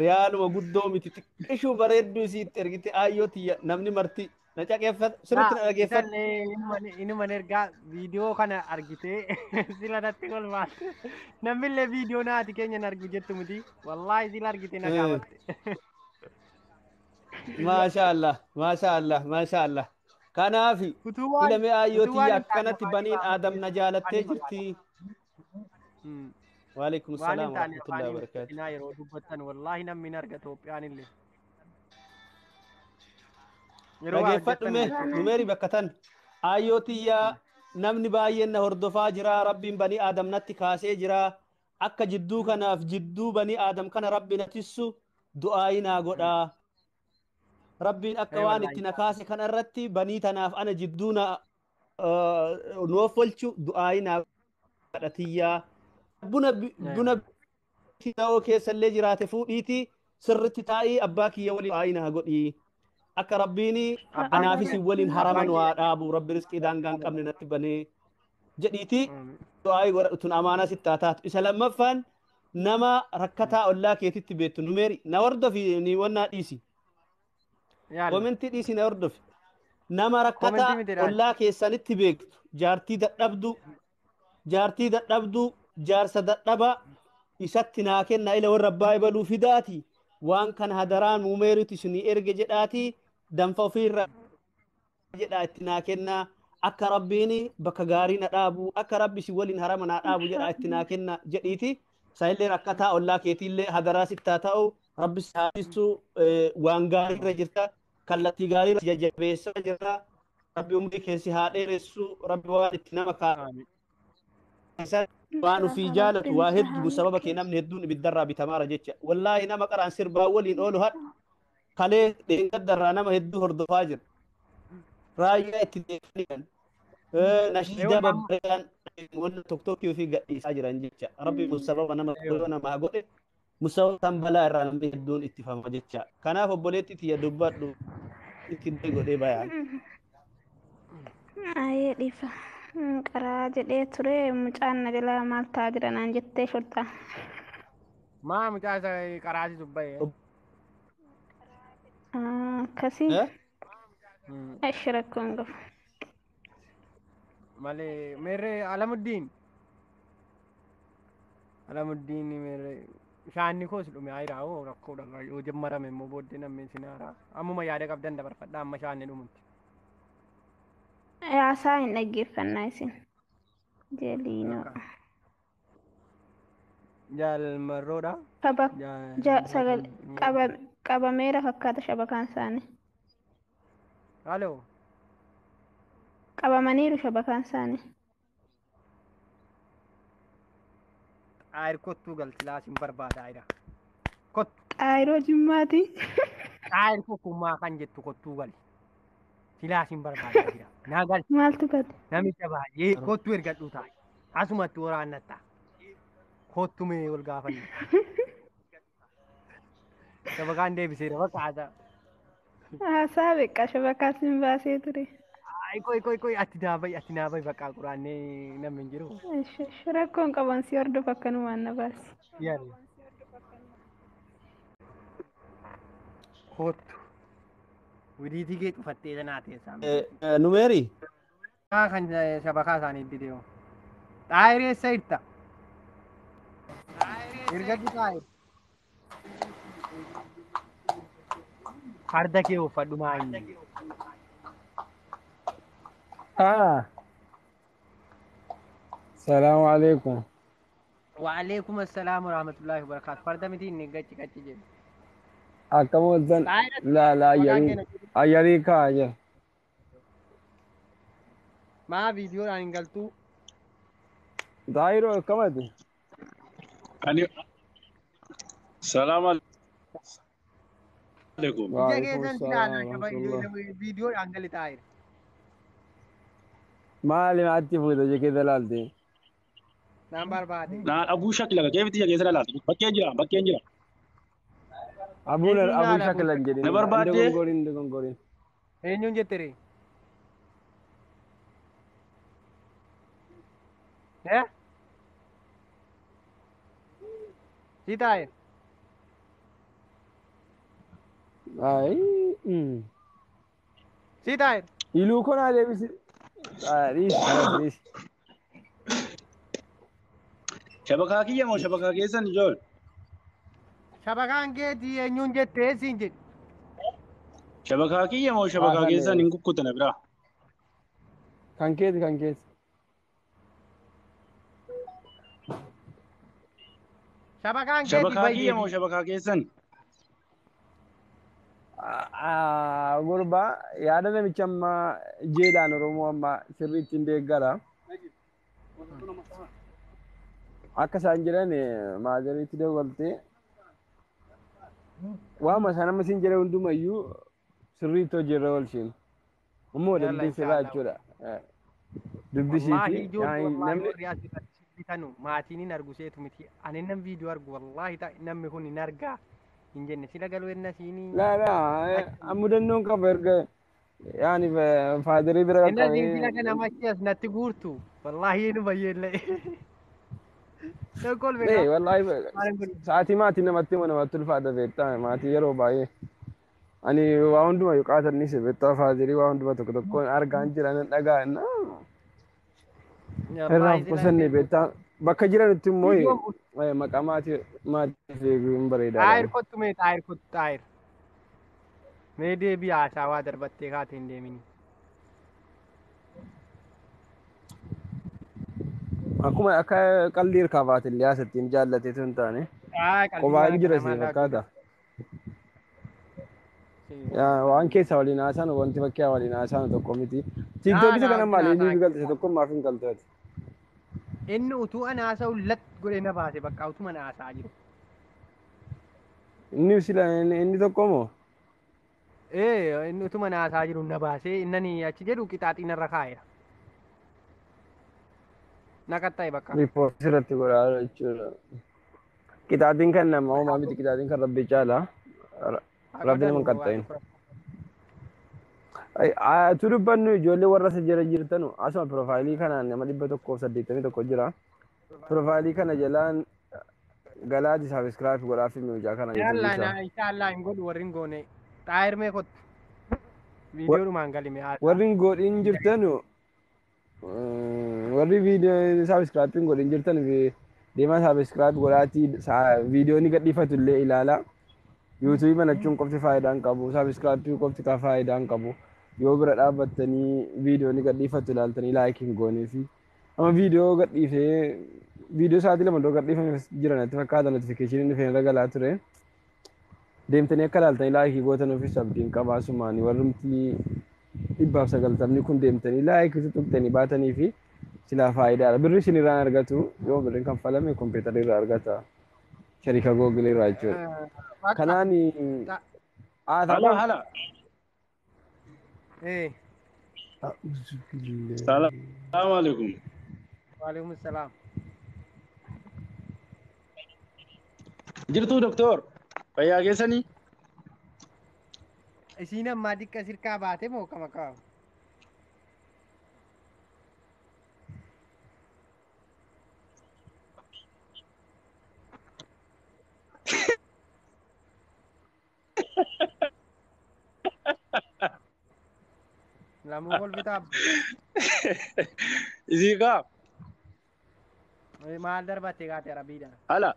riyaaluma guddoo miti xiqqishuu bareedduu isiitti ergite aayyoo tiyya namni marti na caqeeffata sirriitti na dhageeffata. Isallee inuman ergaa viidiyoo kana argitee sila natti kolfaate. Namnillee viidiyoo naati keenya hin argu jettu miti. Wallaahi sila argite na gaafatte. Maasha Allah, maasha Allah, maasha Allah. Kanaaf Utuu waan ila mee aayyoo utuu waan tiyya hin taane akkanatti afaanii baniin baafattee aadam na jaalattee afaanii jirti. Hmm. Waalaikum Waan hin salaam taane warahmatullahi afaanii wabarakaatu. miidhaginaa yeroo dubbattan wallaahi namni hin arga Itoophiyaan illee. Yeroo waa Dhageeffadhu hojjettan mee jechuudha. numeeri bakka tan aayyoo tiyyaa namni baay'een na hordofaa jira rabbiin banii aadam natti kaasee jira akka jidduu kanaaf jidduu banii aadam kana rabbi na tissu du'aayi naa godhaa. Rabbiin akka Ee waan wallaahi. itti na kaase kana irratti banii tanaaf ana jidduu na nuuf olchu du'aayi naa godha tiyyaa. Buna Ee buna wallaahi. ta'oo keessallee jiraate fuudhiitii sirritti taa'ii abbaa kiyya waliin du'aayi naa godhii. Akka rabbiin Abbaan anaafis kiyya waliin harama abbaan nu haa kiyya. dhaabu rabbi riskii daangaa hin qabne natti banee jedhiitii Amiin. du'aayi godhadhu tun amaanaa sitti haa taatu. Isa lammaffaan nama rakkataa ollaa keetitti beektu numeeri na hordofi ni wannaa dhiisi. Yaalla. Komentii dhiisi na hordofi. Nama rakkataa Komentii miti dhaali. ollaa keessanitti beektu jaartii dadhabduu jaartii dadhabduu jaarsa dadhabaa isatti naa kenna ila warra abbaa ibaluu fidaati waan kana hadaraan muumeeritu isinii erge jedhaati danfa ofiirra jedhaa itti naa kennaa akka rabbiin bakka gaarii na dhaabu akka rabbi si waliin harama naa dhaabu jedhaa itti naa kenna jedhiiti saayillee rakkataa ollaa keetiillee hadaraa sitti haa ta'u rabbi si haa tissu waan gaarii irra jirta kallattii gaarii irra jajjabeessaa jirta rabbi umrii keessi haa dheeressu rabbi waan itti nama Amiin. kaasa Waan ufii Inshallah jaalatu rabbiin waa isa hedduu haa sababa kee milkeessu. Namni hedduun ibiddarraa bitamaara jecha. Wallaahi nama qaraan sirbaa waliin oolu hadha kalee dheengaddarraa nama hedduu hordofaa jira. Raayyaa itti deemanii nashiidaa babbareedaan wanna tokko tokko ofii gadhiisaa jiran jecha. Rabbi musababa nama yoo namaa godhe musababa san balaa irraa namni hedduun ittifama jecha. Kanaaf obboleetti tiyya dubbadhu itti godhee bayaan. Ayyee dhiifa. Qaraa jedhee ture mucaan na jalaa maal ta'aa jira naan jettee shorxaa. Maa mucaa isa qaraasi dubbaye. Akkasii. Ishi rakkoo hin qabu. Malee meerree Alamuddiin. Alamuddiin meerree shaanni koos dhume ayiraa hoo rakkoodha yoo jammarame immoo booddee namni isin haaraa. Ammuma yaada qabdan dabarfadha amma shaanni dhumutti. Haasaa hin dhaggeeffannaa isin. Jeliinoo. Jaalmarroodha. Kaba ja sagal qabameera fakkaata shabakaan isaanii. Halo. Qabamaniiru shabakaan isaanii. Ayir kottuu galti laasin barbaada ayira. Kottu. Xaayiroo jimmaati. Ayir kokkummaa kan jettu kottuu gali. Silaasin barbaada jira. Naa gali. Maaltu bade? Namicha baay'ee kottuu ergadhuu taa'e. Asumatti waraannatta. Kottu mee wal gaafanne. Shabakaan deebiseera bakka haasaa. Haasaa beekaa shabakaa sin baasee ture. Ay koi koi koi ati naa ba'i ati naa ba'i bakka quraannee namni hin jiru. Ishi ishi rakkoon qaban si hordof akkanumaan na baasi. Yaani. Kottu. Widiitii kee cufattee sanaa teessaa. Numeeri. Kan shabakaa isaanii didee. Xaayiree eessa jirta? Ergadhu xaayir. Farda kee uffadhu maa inni. Ah, salaamu alaikum. Waalaikum assalaam warahmatullahi wabarakatuh. Farda miti inni gachi gachi jedhu. Akkam ooltan? Xaayira Laa laa maqaan ayyarii keenya jedhu. Ayyarii kaa jira. Maa viidiyoodhaan hin galtuu? Xaayiroo akkamati? Ani salaam alaikum. Ija Waalaikum keessan salaam ilaalaa shaba warahmatullah. viidiyoodhaan gali xaayira. Maali maatti fuute ija keessa laalte? Naan barbaade. Naan abuu shakila keefiti ija keessa laalti. Bakkeen jira bakkeen jira. Abuun Eenyuun abuu laala abuu shaklan Na jedhin hin barbaaddee dogongorin hin dogongorin. Eenyuun jette ree? Eh? Si xaayir. Ayi. Si xaayir. Iluu konaa deebisi. Dhiisi kanas dhiisi. Shabakaa kiyya moo shabakaa keessan ijool? Shabakaan keetii eenyuun jettee siin jedhe. Shabakaa kiyya moo shabakaa keessan hin kukkutana biraa? Kan keeti kan keeti. Shabakaan keetii Shabakaa kiyya moo baay'ee. shabakaa keessan? Gurbaa yaada namicha ammaa jeelaan Oromoo ammaa sirriitti hin deeggara. Akka isaan jedhan maazariitti dawwaltee waama isaan amma siin jedhan hundumayyuu sirriitti hojiirra oolchiin. Immoo Yalla dubbiin sirraa inshallah. jechuudha. Wallaahi Dubbisiiti. ijoollee wallaahi Namni warri asirratti bitanu maatiin hin argu seetu miti. Ani nan viidiyoo argu wallaahi namni kun hin argaa hin jenne sila galuu enna siinii. Laa laa mudannoon qaba erga yaani faayidarii bira Enna siin sila qaqqabee kana machi as natti guurtu wallaahi nu bayyeellee. Tokkol Nee, beekaa. wallahi Maal kun sa'aatii maatii namatti himu namatti ulfaata beektaa maatii yeroo baay'ee ani waa hunduma yoo qaatannis beektaa faayidarii waa hunduma tokko tokkoon argaan jira nan dhagaa irraa wallaahi of sila qusanne beektaa bakka jiranitti immoo viidiyoon kun maqaa maatii maatiif eeguun xaayir bareedaadha. kottu mee xaayir kottu xaayir. Mee deebii haasawaa darbattee kaatee hin deemini. Akkuma akka qalbii harkaa baate illee haasattiin jaallateetu hin taane Aa qalbii qophaa waan hin jira kana si maal fakkaata. Waan keessa waliin haasaan wanti fakkii waliin haasaan tokko miti. Naa Tiiktookii isa naa kana wajjin maali haasaa inni galtise tokko maaf hin galtu ati? Inni utuu ana haasa'u lat godhee na baase bakka utuma na haasa'aa jiru. Inni sila inni tokko moo? Ee inni utuma na haasa'aa jiru na baasee inni achi jedhu qixaaxii narra kaa'eera. Na qaxxa'e bakka. Riippoortii irratti godhaa jechuudha. Qixaatiin kan namaa homaa miti qixaatiin kan rabbi caala. Haa Rabbi nama godhanu hin waan qaxxa'in. tokko. Tu dubbannu ijoollee warra isa jala jirtanu asuma piroofaayilii kanaan nama 181 jira. Piroofaayilii kana jalaan galaati saabiskiraayib godhaa fi mucaa kana yuutuubii Yallaa isaa. na inshaallah hin godhu warri hin goone. Xaayirmee kottu. Viidiyoodhumaan galime haasaa. Warri hin godhin jirtanu warri viidiyoo saabiskiraayib hin godhin jirtan deemaa saabiskiraayib godhaatii viidiyoo ni gadhiifatu illee ilaalaa. Yuutuubii banachuun qofti faayidaa hin qabu. Saabiskiraayib qofti kan faayidaa hin qabu. Yoo bira dhaabbattanii viidiyoo ni gadhiifatu ilaaltanii laayikii hin goonee fi amma viidiyoo gadhiifee viidiyoo sa'aatii 2 dura gadhiifame jiran natti fakkaata notifikashinii dhufeen irra galaa ture. Deemtanii akka ilaaltanii laayikii gootan ofiis abdiin qabaa sumaanii warrumti 190 kun deemtanii laayikii tuqxanii baatanii fi silaa faayidaadha. Birri isin irraan argatu yoo birriin kanfalame kompiitara irraa argata. Sharika googilii irraa jechuudha. Bakka. Kanaan Hala haasawwan hala. Ee Salaamu alaikum. waalaikum salaam. Jirtuu doktor? Fayyaa keessanii? Isiin ammaa diqqa sirkaa baate moo kama qabu? Lamuu kolfitaa Isii kaa? maal darbatte gaate arabiidhaan? Hala.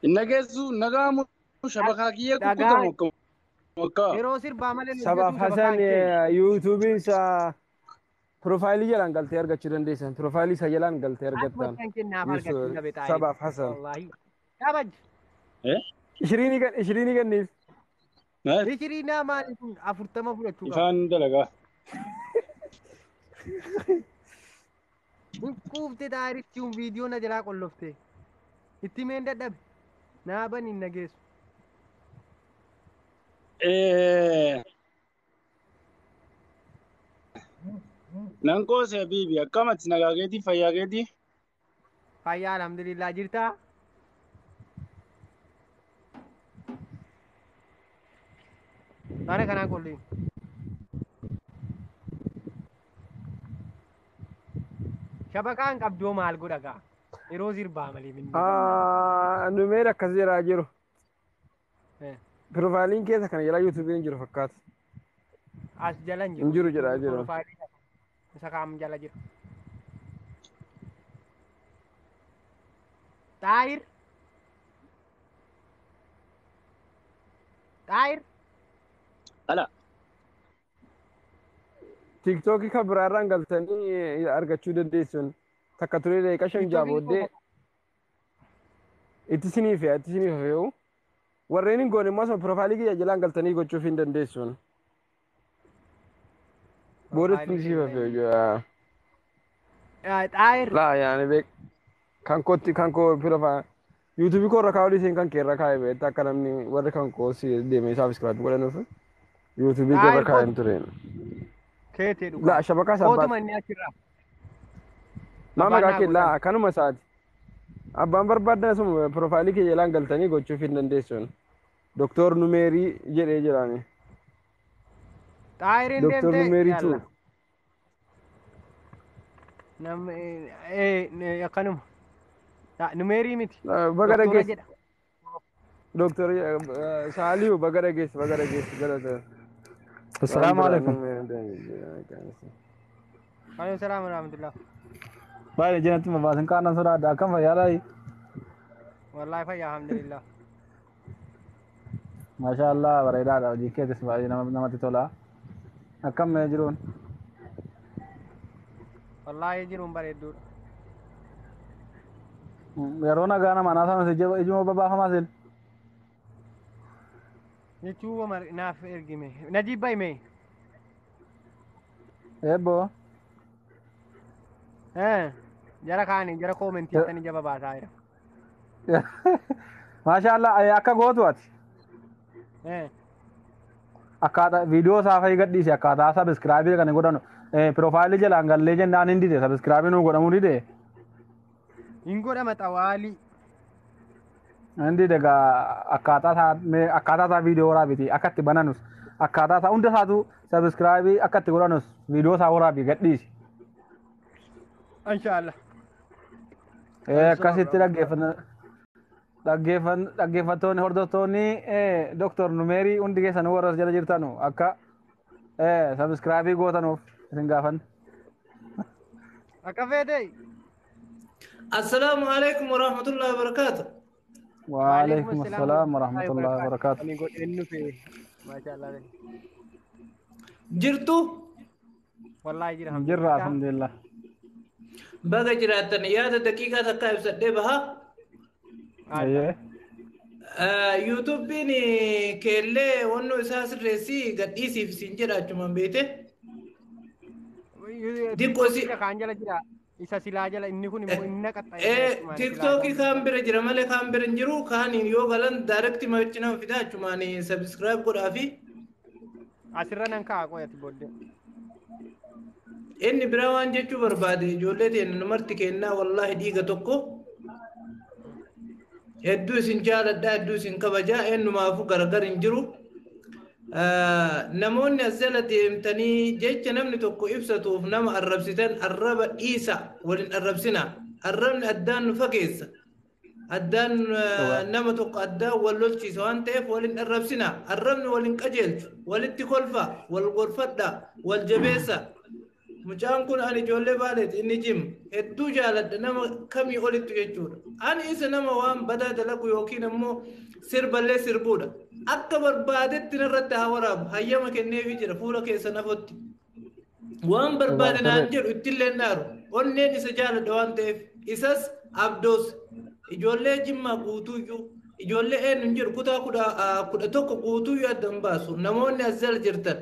Inna geessu nagaamu shabakaa kiyya Dhagaa kukkutamu akkam akka. yeroo sirbaa malee hin Sabaaf hojjetu shabakaa Hasan hin keenya. yuutuubiin isaa piroofaayilii jalaan galtee argachuu dandeessan. Piroofaayilii isa jalaan galtee Akkuma argattan. kan kennaaf argachuu dhabe xaayiri. Sabaaf Hasan. Wallaahi. Kabaj. Eh? Ishirinii kenniif. Maal? Ishiriinaa maali kun 40 fudhachuu qaba. Ifaan dalagaa. Quufte xaayirichi kun viidiyoo na jalaa qollofte. Itti meen dadhabe. Naa bani hin nageessu. Eh. Nan qoose habiibi akkamati nagaa keetii fayyaa keetii? Fayyaa alhamdulillah jirtaa? Mana kanaan qolliin. Shabakaan qabdoo maal godha gaa? Yeroo sirbaa malee minni. Numeer akkas jedhaa jiru. Piroofaayiliin keessa kana jala yuutuubiin jiru fakkaata. As jala hin Hin jiru. jiru jedhaa jiru. Piroofaayilii isa kaam jala jira. Xaayir. Xaayir. Hala. Tiiktookii kan biraarraan galtanii argachuu dandeessuun takka turee daqiiqaa 5 ja'a Tiiktookii booddee itti isinii fe'a itti isinii fe'u. Warreen hin goone immoo asuma piroofaayilii kiyya jalaan galtanii gochuuf hin dandeessuun. Booda itti Piroofaayilii isinii kiyya fe'u jechuudha. Xaayir. Laa yaani beek kan kootti kan koo piroofaayilii yuutuubii koo irra kaa'uu dhiiseen kan kee irra kaa'e beektaa akka namni warri kan koo si deemee saabiskiraayib godhanuuf yuutuubii kee irra Xaayir kaa'een kootu. ture. Keetee dhugaa. Laa shabakaa sabbaat. Kootuma inni achirraa. Maa Abbaan maqaa naa kee gootan. laa kanuma isaati. Abbaan barbaadan asuma piroofaayilii kee jalaan galtanii gochuuf hin dandeessuun. Doktor Numeerii jedhee jiraani. Xaayiriin Doktor deemtee Numeerii yalla. tu. Nam akkanuma. Numeerii miti. Baga Doktora dhageesse. jedha. Doktor Saaliyu baga dhageesse baga dhageesse galata. Waan Assalamu biraa alaikum. Numeerii. Waalaikum salaam warahmatullah. Baay'ee jenatti mabaasin qaanan sodaadha. Akkam fayyaadhaa? Wallaahi fayyaa alhamdulillah. Maashaa Allah bareedaadha. Hojii keetis baay'ee namatti tola. Akkam mee jiruun? Wallaahi jiruun bareedduudha. Yeroo nagaa nama anaa sana ijuma babaafamaa sil. Jechuu naaf ergime. Najiib bahime. Eebboo. Jara kaani jara koomentii ittani jaba baasaa jira. Maashaallah akka gootu ati. Akkaataa viidiyoo isaa fa'i gadhiise akkaataa sabiskiraabii kan godhanu piroofaayilii jalaan gallee jennaan hin dide sabiskiraabii nuu godhamuu dide. Hin godhama xawaalii. Hin dide gaa akkaataa isaa viidiyoo waraabiti akka itti bananus akkaataa isaa hunda isaatu sabiskiraabii akka itti godhanus viidiyoo isaa waraabii gadhiisi. Inshaallah. Akkasitti dhaggeeffanna. Dhaggeeffattoonni hordoftoonni Dr. Numeerii hundi keessanuu warra as jala jirtanu akka sabiskiraabii gootanuuf isin gaafanna. Akka feete. Assalaamu alaikum warahmatullahi wabarakatuh. Waalaikum assalaam warahmatullahi wabarakatuh. Ani godheen dhufe. Maashaallah. Jirtu? Wallaahi jira. Jirra alhamdulillah. Baga jiraattan yaada daqiiqaa takka ibsadhee baha. Yuutuubiin keellee wannoo isaa sirreessii gadhiisiif siin jedha achumaan beete. Diqqoo si. Kaan jala jira. Isa silaa jala inni kun immoo inni qaxxa'ee. Tiktookii kaan bira jira malee kaan bira hin jiru kaaniin yoo galan daayirektii machi nama fida achumaan sabiskiraayib godhaafi. Asirra nan kaa'a qoyati booddee. Inni biraa waan jechuu barbaade ijoollee teenya numarti kennaa wallaahi dhiiga tokko. Hedduu isin jaaladha hedduu isin kabajaa eenyumaafuu gargar hin jiru. Namoonni as jala deemtanii jecha namni tokko ibsatuuf nama arrabsitan arraba dhiisa waliin arrabsina. Arrabni addaan nu fageessa. Addaan nama tokko addaan wal lolchiisa waan ta'eef waliin arrabsina. Arrabni waliin qajeelchu, walitti kolfa, wal gorfadha, wal jabeessa. Mucaan kun ani ijoollee baaleeti inni jim hedduu jaaladha nama kamii olittu jechuudha. Ani isa nama waan badaa dalagu yookiin ammoo sirballee sirbuudha. Akka barbaadetti narratti haa waraabu hayyama kenneefii jira fuula keessa nafotti. Waan barbaade naan jedhu ittillee naaru onneen isa jaaladha waan ta'eef isas abdoos ijoollee jimmaa guutuuyyuu ijoollee eenyu hin jiru kutaa 11 guutuuyyuu adda hin baasu namoonni as jala jirtan.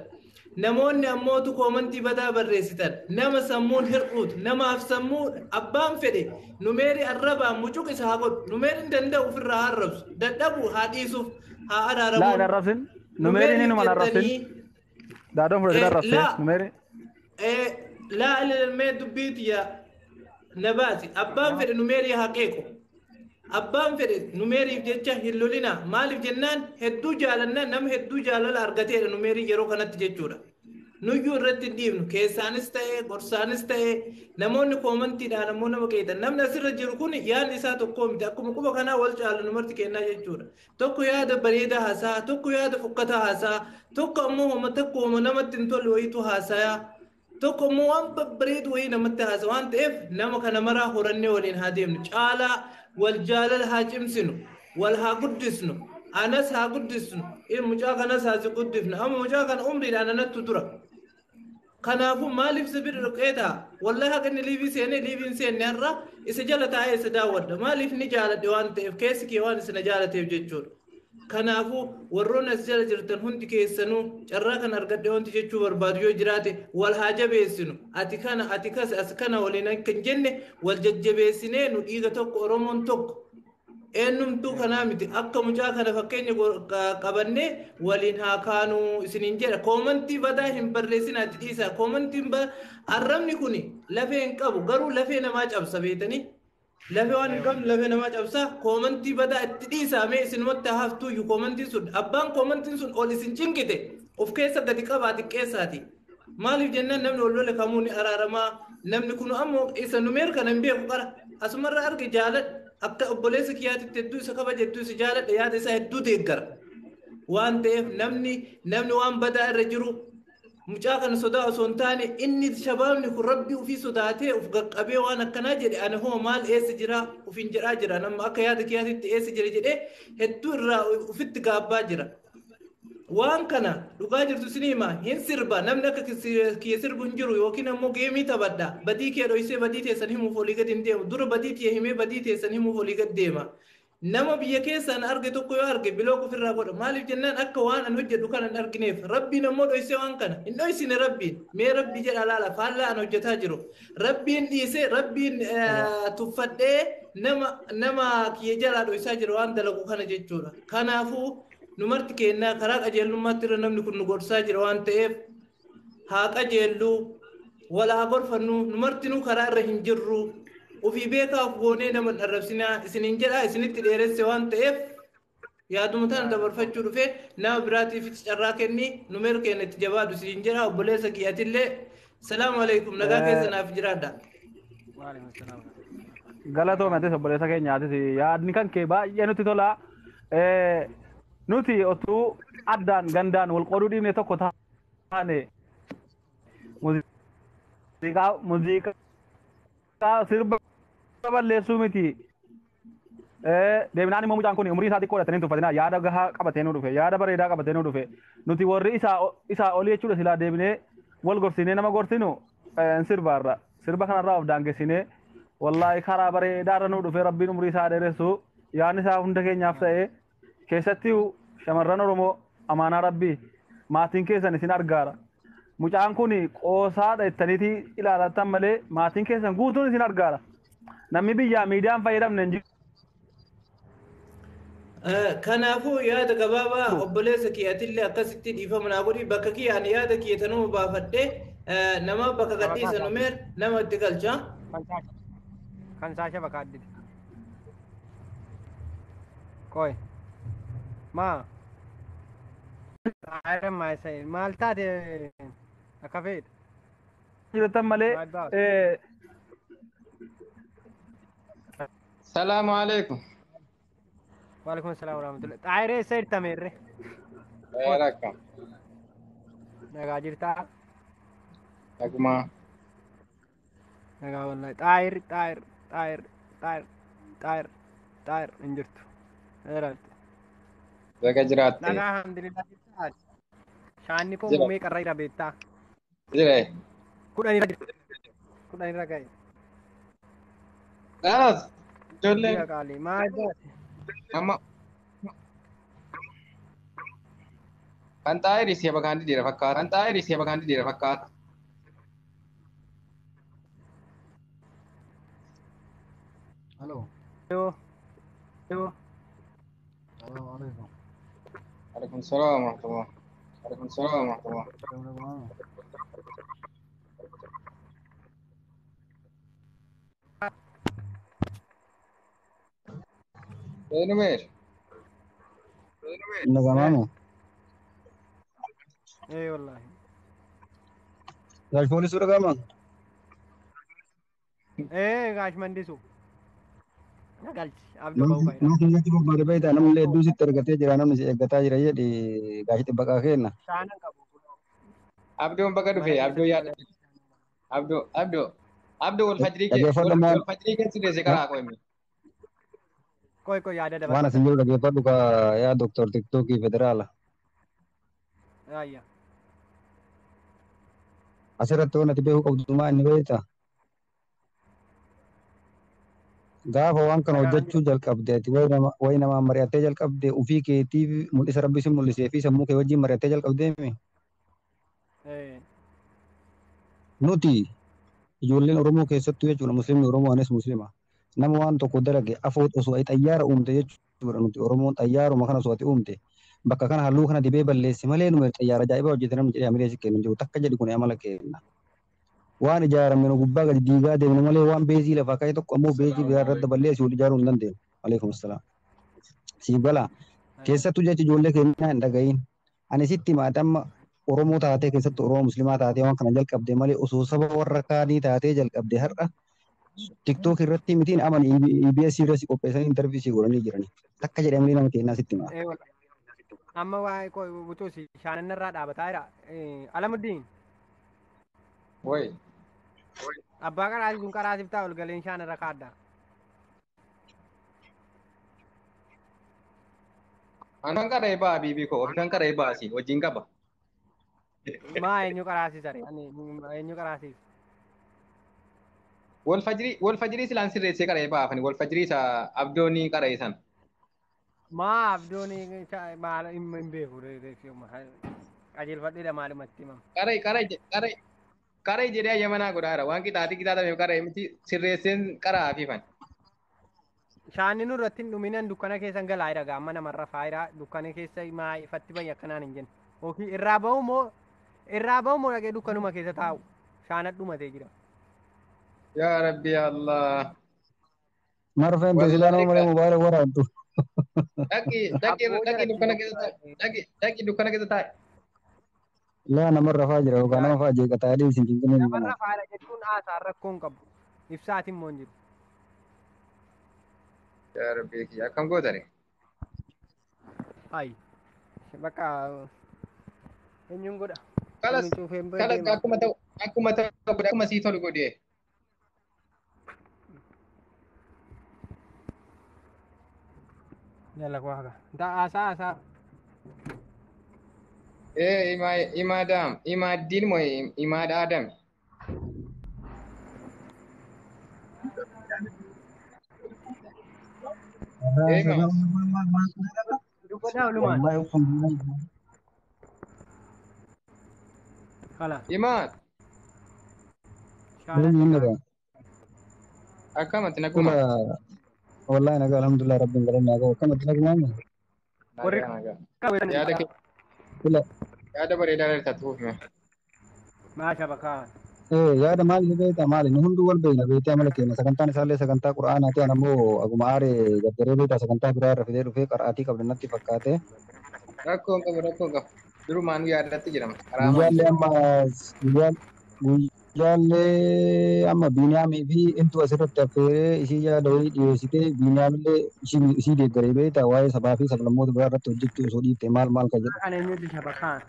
Namoonni ammootu koomantii badaa barreessitan nama sammuun hir'uutu namaaf sammuu abbaan fedhe numeeri arrabaan mucuq isa haa godhu numeeri hin danda'u ofirraa haa arrabsu dadhabu haa dhiisuuf haa araaramu. Laa hin arrabsin numeeri ni numan arrabsin daadoon fudhatee arrabse numeeri. Laa ilaalmee dubbiiti yaa na baasi abbaan fedhe numeeri haa qeequ. Abbaan fedhe numeeriif jecha hin lolina maaliif jennaan hedduu jaalannaa nama hedduu jaalala argateedha numeerii yeroo kanatti jechuudha. Nuyyuu irratti hin dhiibnu keessaanis ta'ee gorsaanis ta'ee namoonni koomantiidhaan ammoo nama qeexan namni asirra jiru kun yaadni isaa tokkoo miti akkuma quba kanaa wal caalu numarti kennaa jechuudha. Tokko yaada bareedaa haasaa tokko yaada fokkataa haasaa tokko ammoo homa tokko homa namatti hin tolle wayiitu haasayaa. Tokko immoo waan babbareedu wayii namatti haasa waan ta'eef nama kana maraa horannee waliin haa deemnu caalaa wal jaalala haa cimsinu wal haa guddisnu anas haa guddisnu mucaa kanas haa si guddifnu amma mucaa kana umriidhaan anattu dura. Kanaafuu maaliif si bira dhaqee ta'a wallahi haqa inni liivii seenee liiviin seenne har'a isa jala taa'ee isa daawwadha maaliif ni jaaladhe waan ta'eef keessi kee waan isa na jaalateef jechuudha. Kanaafuu warroonni as jala jirtan hundi keessanuu carraa kana argadhe wanti jechuu barbaadu yoo jiraate wal haa jabeessinu ati kana ati kas as kana waliin akka hin jenne wal jajjabeessinee nu dhiiga tokko Oromoon tokko eenyumtuu kanaa miti akka mucaa kana fakkeenya qabannee waliin haa kaanuu isiniin jedha koomantii badaa hin barreessinaa itti dhiisaa koomantiin arrabni kun lafee hin qabu garuu lafee namaa cabsa beetanii. Lafee waan hin qabne lafee namaa cabsaa koomantii badaa itti dhiisaa mee isinumatti haftuyyuu koomantiin sun abbaan koomantiin sun ol isin cinqite of keessa gadi qabaa xiqqeessaati. Maaliif jennaan namni ol lole kamuu ni araaramaa namni kun ammoo isa numeer kana hin beeku qara asumarra arge jaaladha akka obboleessa kiyyaatitti hedduu isa kabaja hedduu isa jaaladha yaada isaa hedduu deeggara. Waan ta'eef namni waan badaa irra jiru mucaa kana sodaa osoo hin taane inni shabaabni kun rabbii ofii sodaatee of qaqqabee waan akkanaa jedhe ani hoo maal eessa jira ofiin jedhaa jira nama akka yaada kiyyaatitti eessa jira jedhee hedduu irraa ofitti gaabbaa jira. Waan kana dhugaa jirtu isin hima hin sirba namni akka kiyya sirbu hin jiru yookiin ammoo geemii taphadha badii kee dhoysee badii teessan himuuf olii gadi hin deemu dura badii tiyya himee badii teessan himuuf olii gadi deema. Nama biyya keessaan arge tokko yoo arge block ofirraa godha. Maaliif jennaan akka waan an hojjedhu kana hin argineef. Rabbiin ammoo dhoysee waan kana hin dhoysine. Rabbiin mee Rabbi jedha laala, faallaa an hojjetaa jiru. Rabbiin dhiisee, Rabbiin tuffadhee nama kiyya jalaa dhoysaa jira waan dalagu kana jechuudha. Kanaafuu nu marti kennaa karaa qajeelummaatti irra namni kun nu gorsaa jira waan ta'eef haa qajeelluu, wal haa gorfannu. Nu martinuu karaa irra hin jirru. Ofii beekaa of goonee nama hin arrabsinaa isiniin jedha. Isinitti dheeresse waan ta'eef yaaduma tana dabarfachuu dhufe. Nama biraatiifis carraa kenni, nu keenya itti jabaadhu isiniin jedha. Obboleessa kiyyatillee salaamu alaikum, nagaa keessa naaf jiraadha. Galatoome atis, obboleessa keenya atis, yaadni kan kee baay'ee nutti tola. Nuti otuu addaan gandaan wal qooduu dhiibne tokko taane muuziqaa sirba balleessuu miti. Deemnaan immoo mucaan kun umurii isaa xiqqoo godhatanii tuffatinaa, yaada gahaa qabatee nu dhufe, yaada bareedaa qabatee nu dhufe. Nuti warri isaa olii jechuudha silaa deebinee wal gorsinee nama gorsinu hin sirbaarra. Sirba kanarraa of daangessinee wallaahi karaa bareedaarra nu dhufe. Rabbiin umurii isaa dheeressu, yaadni isaa hunda keenyaaf ta'e. Keessatti shamarran Oromoo, amaanaa Rabbii maatiin keessan isin argaara. Mucaan kun qoosaadha jettaniiti ilaalattan malee maatiin keessan guutuun isin argaara. Namni biyyaa miidiyaan fayyadamne hin jiru. Kanaafuu yaada gabaabaa, obboleessa kiyyatillee akkasitti dhiifama naa godhi. Bakka kiyya ani yaada kiyya tanuma baafadhee nama bakka gadhiisa numeer nama itti galcha. Kan saasha bakka additi. Qoy. Maa? Maal taate akka feete? Jirtan malee. Salaamu alaikum. Waalaikum salaam warahmatullahi. Xaayiree, eessa jirta meerre? Rakka. Nagaa jirtaa? Naguma. Nagaa wallahi. Xaayir, xaayir, xaayir, xaayir, xaayir, xaayir hin jirtu. Dheeraatti. Baga jiraatte. Nagaa, alhamdulillah, jirtaa? Shaanni koo Jira. meeqa irra jira beektaa? Jira. 10 irra jira. 10 irra ga'e. Anas. Ijoolleen Jira qaalii. Maal taate? Amma kan xaayiri siya bakaan didira fakkaata. Kan xaayiri siya bakaan didira fakkaata. Hello. Yoo. Yoo. Assalamu alaikum. Alaikum salaam wa rahmatullah. Alaikum salaam wa rahmatullah. Assalamu Numeer. Nagamamu. Ee wallahi. Gaash poolisii dhagama. Ee, gaash mandisu. Galchi. Abduu ba'uu fayyada. Nama keessatti barbaade beektaa, namni hedduu sitti argatee jira, namni si eeggataa jira jedhi, gaashi xibbaqaa kenna. Shaanan qabu. Abdoon baga dhufe. Abdoo yaada. Abdoo, Abdoo, Abdoo, wal fajrii kee Dhaggeeffadhu maal wal fajrii keessa deesse karaa qo'emi. Qoy qoy, yaada waan dabarfata. asin jiru dhaggeeffadhu ka yaa doktor tiktookii federaala. Ayya. Asirratti waan ati beekuu qabdu maa inni beektaa? Gaafa waan kana Nagaan hojjechuu jalqabde ati wayi namaan mari'attee jalqabde, ofii keetiif mul'isa Rabbi si mul'isee fi sammuu kee wajjin mari'attee jalqabdeemi. Ee. Nuti ijoolleen Oromoo keessattuu jechuudha, Musliimni Oromoo, anis Muslima. Nama waan tokko dalage afoo osoo ati xayyaara uumte jechuudha, nuti Oromoon xayyaaruma kana osoo ati uumte bakka kana halluu kana dibee balleesse malee nu xayyaara ajaa'ibaa hojjete namni jedhee hamilee si kennu jiru takka jedhi. Kun amala kenna. Waan ijaarame nu gubbaa gadi diigaa deemnu malee waan beezii lafaa ka'e tokko ammoo beezii biraa irratti daballee asii ol ijaaruu hin dandeenyu. Aleekum salaam. Siif galaa. Keessattuu jechi ijoollee keenyaa hin dhaga'iin. Ani sitti himaate, amma Oromoo taatee, keessattuu Oromoo Muslimaa taatee waan kana jalqabde malee osoo saba warra kaanii taatee jalqabde har'a TikTok irratti mitiin aman EBS irra si qopheessanii interview si godhanii jirani. Takka jedhamanii nama kennaa sitti himaa. Ee wallahi. Amma waa'ee qoy butuusi shaanan irraa dhaabataa jira. Alamuddiin. Wai. Abbaa qaraasii sun qaraasiif ta'a, ol galeen shaan irra kaadda. Anan qara'ee ba'a biibii koo, ofi kan qara'ee baasi wajjin qaba. Maa eenyu qaraasisare? Ani eenyu qaraasiif? Wal fajrii, wal fajrii silaan sirreessee qara'ee baafani, wal fajrii isa abdoonni qara'e sana. Maa abdoon maal hin beeku qajeelfadheedha maalumatti himama. Qarai qarai qarai qarai jedhee ayyamanaa godhaara waan qixaatii qixaatameef qarai miti sirreesseen qaraa afiifan. Shaanni nurratti hin dhuminan dukkana keessan galaa jira gaamma namarra faayiraa dukkana keessa maa ifatti bahi akkanaan hin jenne. Yookiin irraa ba'u moo dhaqee dukkanuma keessa taa'u shaana dhumatee jira. Yaa Rabbi yaa Allah. Marfeen silaa nama malee mobaayila waraantu. Dhaqi dhaqi dhaqi dukkana keessa taa'i. Dhaqi dhaqi dukkana keessa taa'i. Laa namarra faa jira yookaan nama faa jeeqataa adii isin cinqinee hin Namarra faayira jechuun haasaan rakkoo hin qabu. Ibsaatiin immoo hin jiru. Yaa Rabbi kiyya akkam gootani? Ayi. Bakka eenyuun godha? Kalas kalas akkuma ta'u akkuma ta'u godhe akkuma sii tolu godhe. Yalla waaqa. Haasaa haasaa. Ee imaa imaadaam imaaddiin moo imaad aadam? Ee imaas. Dubbataa olumaan. Kala. Imaad. Akkamatti naguma. Wallahi nagaa alhamdulillah rabbiin galanni haa ga'u. Akkamatti nagumaami? Nagaa nagaa. Yaada kee yaada bareedaa irratti tuufme. Maasha bakaa. Yaada maali beektaa maali nu hunduu wal beekna beektee amala keenya sagantaan isaallee sagantaa qura'aanaati an ammoo aguma aaree gargaree beektaa sagantaa biraa irra fidee dhufee qara'aatii qabda natti fakkaate. Rakkoon qabu rakkoon qabu. Durumaanuu yaadatti jedhama. Guyyaallee amma guyyaallee amma Biiniyaamii fi intu asirratti affeeree isii yaada wayii dhiyeessitee Biiniyaamillee isii deeggaree beektaa waa'ee sabaa fi sablammoota biraa irratti hojjechuu osoo dhiifte maal maal ka jedhu. Kan eenyuti shabakaan?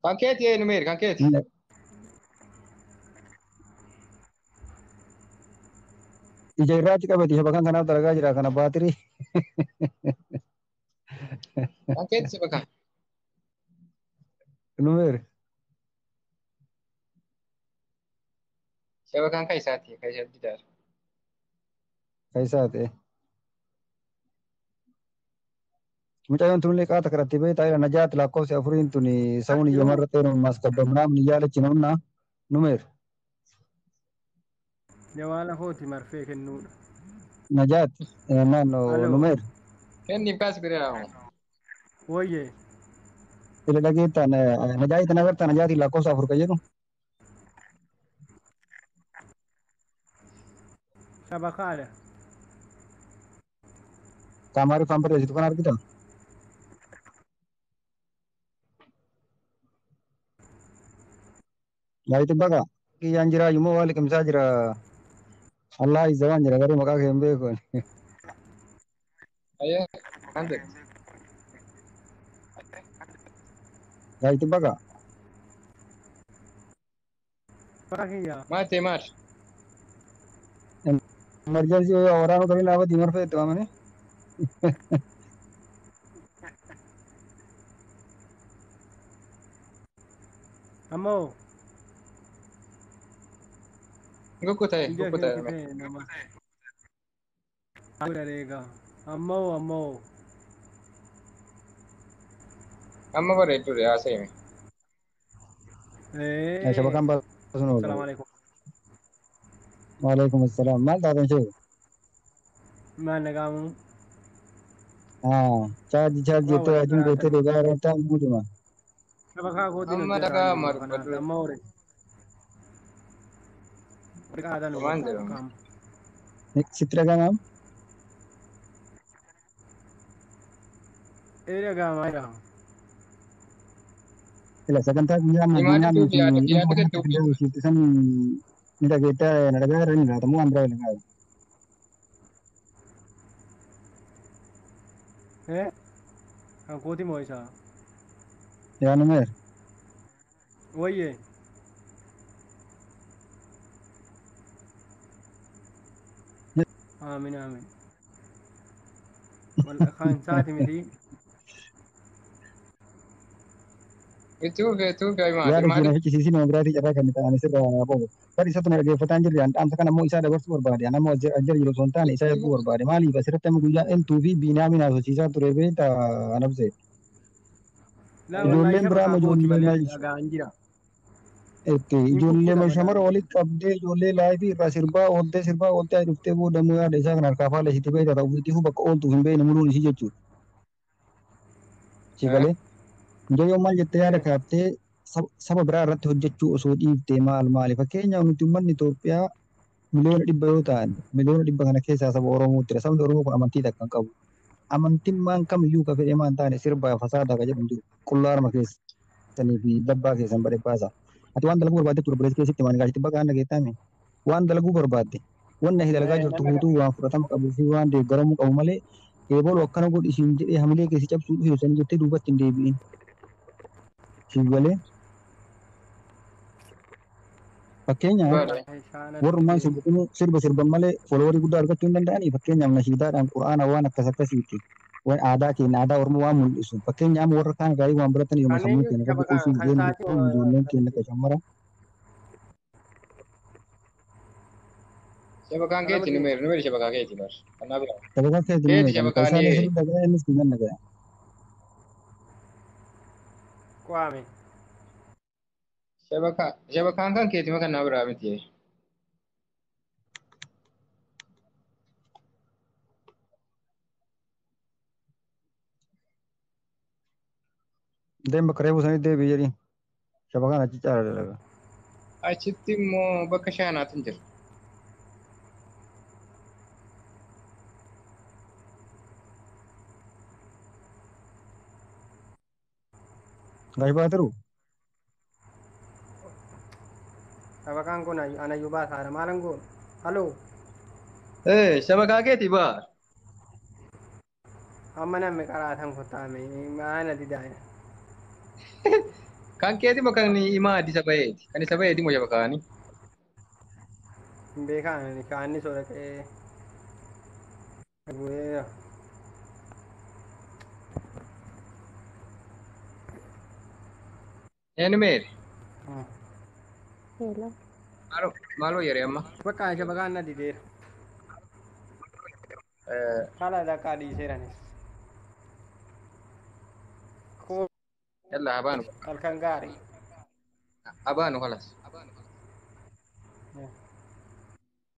Kan keeti ee numeeri kan keeti. Ija irraatti qabate shabakaan kanaaf dalagaa jira kana baatirii. Kan keeti shabakaan. Numeeri. Shabakaan kan isaati kan isaatti didaara. Kan isaati. Mucayyoon tunillee qaata kadhattee beektaa jira najaati lakkoofsi afuriin tuni sa'uun iyyamarra irratti maskabbamnaam ni yaalachi namna numeer. Jawaala kooti marfee kennuudha. Najaat naannoo numeer. Kenniif kaas biraa. Woyyee. Ila dhageettaan najaati tana agartaa najaati lakkoofsa afur kan jedhu. Shabakaadha. Kaamaariffaan barreessitu kan argitaa? Laayitiin baqa kiyyaan jira immoo waa liqimsaa jira. Allah izza waan jira garuu maqaa kee hin beeku. Ayyee kan jedhu. Laayitiin baqa. Baqa kiyya. Maate maate. Emergency yoo waraana galii dhaabati marfee itti waamanii. Ammoo. Kukkutee kukkutee. Ammoo ammoo. Amma bareedduu haasa'ime. Shabakaan baasuun oolu. Salaamu alaikum. Waalaikum assalaam. Maal taatan sheeku? Maal nagaamu? Chaarji chaarji jettee waajiin gootee deegaa yeroo ta'an guutuma. Shabakaa kootiin Amma dhagaa marfadhu. Amma hore. Waan jedhamu. Sitti dhaga'amaa? Ee dhaga'amaa jira. Ila sagantaa guyyaa amma Himaatu Biiniyaamii fi tuufi yaada yaada kennuufi. intu san ni dhageettaa na dhagaa irra ni jiraata moo waan biraa hin dhagaayu? Ee kan kooti moo isaa? Yaa numeer. Wayyee. Aamin aamin. Kan isaati miti. Itti fufee itti fufee maali Yaada maali keenya fichisiisii nama biraatii carraa kan ta'an sirra ba'u. Bari isatu na dhaggeeffataa hin jirre an dhaamsa kana ammoo isaa dabarsuu barbaade. An ammoo as jira jiru osoo hin taane isaa erguu barbaade. Maaliif asirratti amma guyyaa eltuu fi biinaamin haasofsiisaa ture beektaa anabsee. Laa wallahi Ijoolleen biraa shabakaa amma kooti malee ijoollee dhagaan jira. itti Hin ijoollee kukkuta shamara malee. walitti qabdee ijoollee laayifii irraa sirbaa ooltee sirbaa ooltee dhuftee booda immoo yaada isaa kan harkaa faala isitti beektaa ta'u ofiitifuu bakka ooltuuf hin beekne muluun isii jechuudha. Si galee mucayyoo maal jettee yaada kaaftee saba biraa irratti hojjechuu osoo dhiiftee maal maali fakkeenyaaf nuti uummanni Itoophiyaa 100,000,000 yoo ta'an 100,000,000 kana keessaa saba Oromootti jira. Sabni Oromoo kun amantii takka hin qabu. Amantiin maan kamiyyuu ka fedhe maan taane sirbaa fasaadaa ka jedhu hin jiru. Qullaa harma keessanii fi dabbaa keessan badhe baasa. Ati waan dalaguu barbaadde ture obboleessa keessatti maal gaashitti bakka aanna geettaame. Waan dalaguu barbaadde wanni ati dalagaa jirtu guutuu waan fudhatama qabuu fi waan deeggaramuu qabu malee eebaluu akkana godhi isiin jedhee hamilee keessi cabsuu dhufe san jettee duubatti hin deebi'in. Siin galee fakkeenyaaf Wallahi shaanatti warrummaan sirbu kun sirba sirban malee foloowarii guddaa argachuu hin danda'anii fakkeenyaaf nashiidaadhaan quraana waan akkas akkasiiti. Waan aadaa keenya aadaa Oromoo waan mul'isu fakkeenyaaf amma warra kaan gaarii waan baratan yooma Kan sammuu eenyu keenya rabbi shabakaa qulfii kan deemnu sa'aatii kun ijoolleen keenya akka shammara Shabakaan keeti Salamuddin. numeeri numeeri shabakaa keeti bar. Kannaa biraa. Shabakaa keeti Keeti numeeri kan shabakaan isaan sirbi dhaga'ee innis kiyyan dhaga'e. Kwaame. Shabakaan kan keeti ma kannaa biraa miti. Deem bakka reefu sanitti deebi'i jedhi shabakaan achi caala dalaga. Achitti immoo bakka shaanaatu hin jiru. Gaashi baatiru Shabakaan kun anayyuu baasaadha. Maalan goon? Haloo. Shabakaa keeti baa. Amma namni qaraatan kuttaame maana didaaya. Kan keeti moo kan himaa Addis Ababeeti? Kan isa baheeti moo shabakaani? Hin beekaan kaanni sodaqee bu'eera. Eenyu meeri? Hello. Maaloo maaloo yeree amma? Bakka shabakaan na dideera. Haala dakkaa dhiiseeranis. Yalla habaanu Halkan gaarii. habaanu kalas.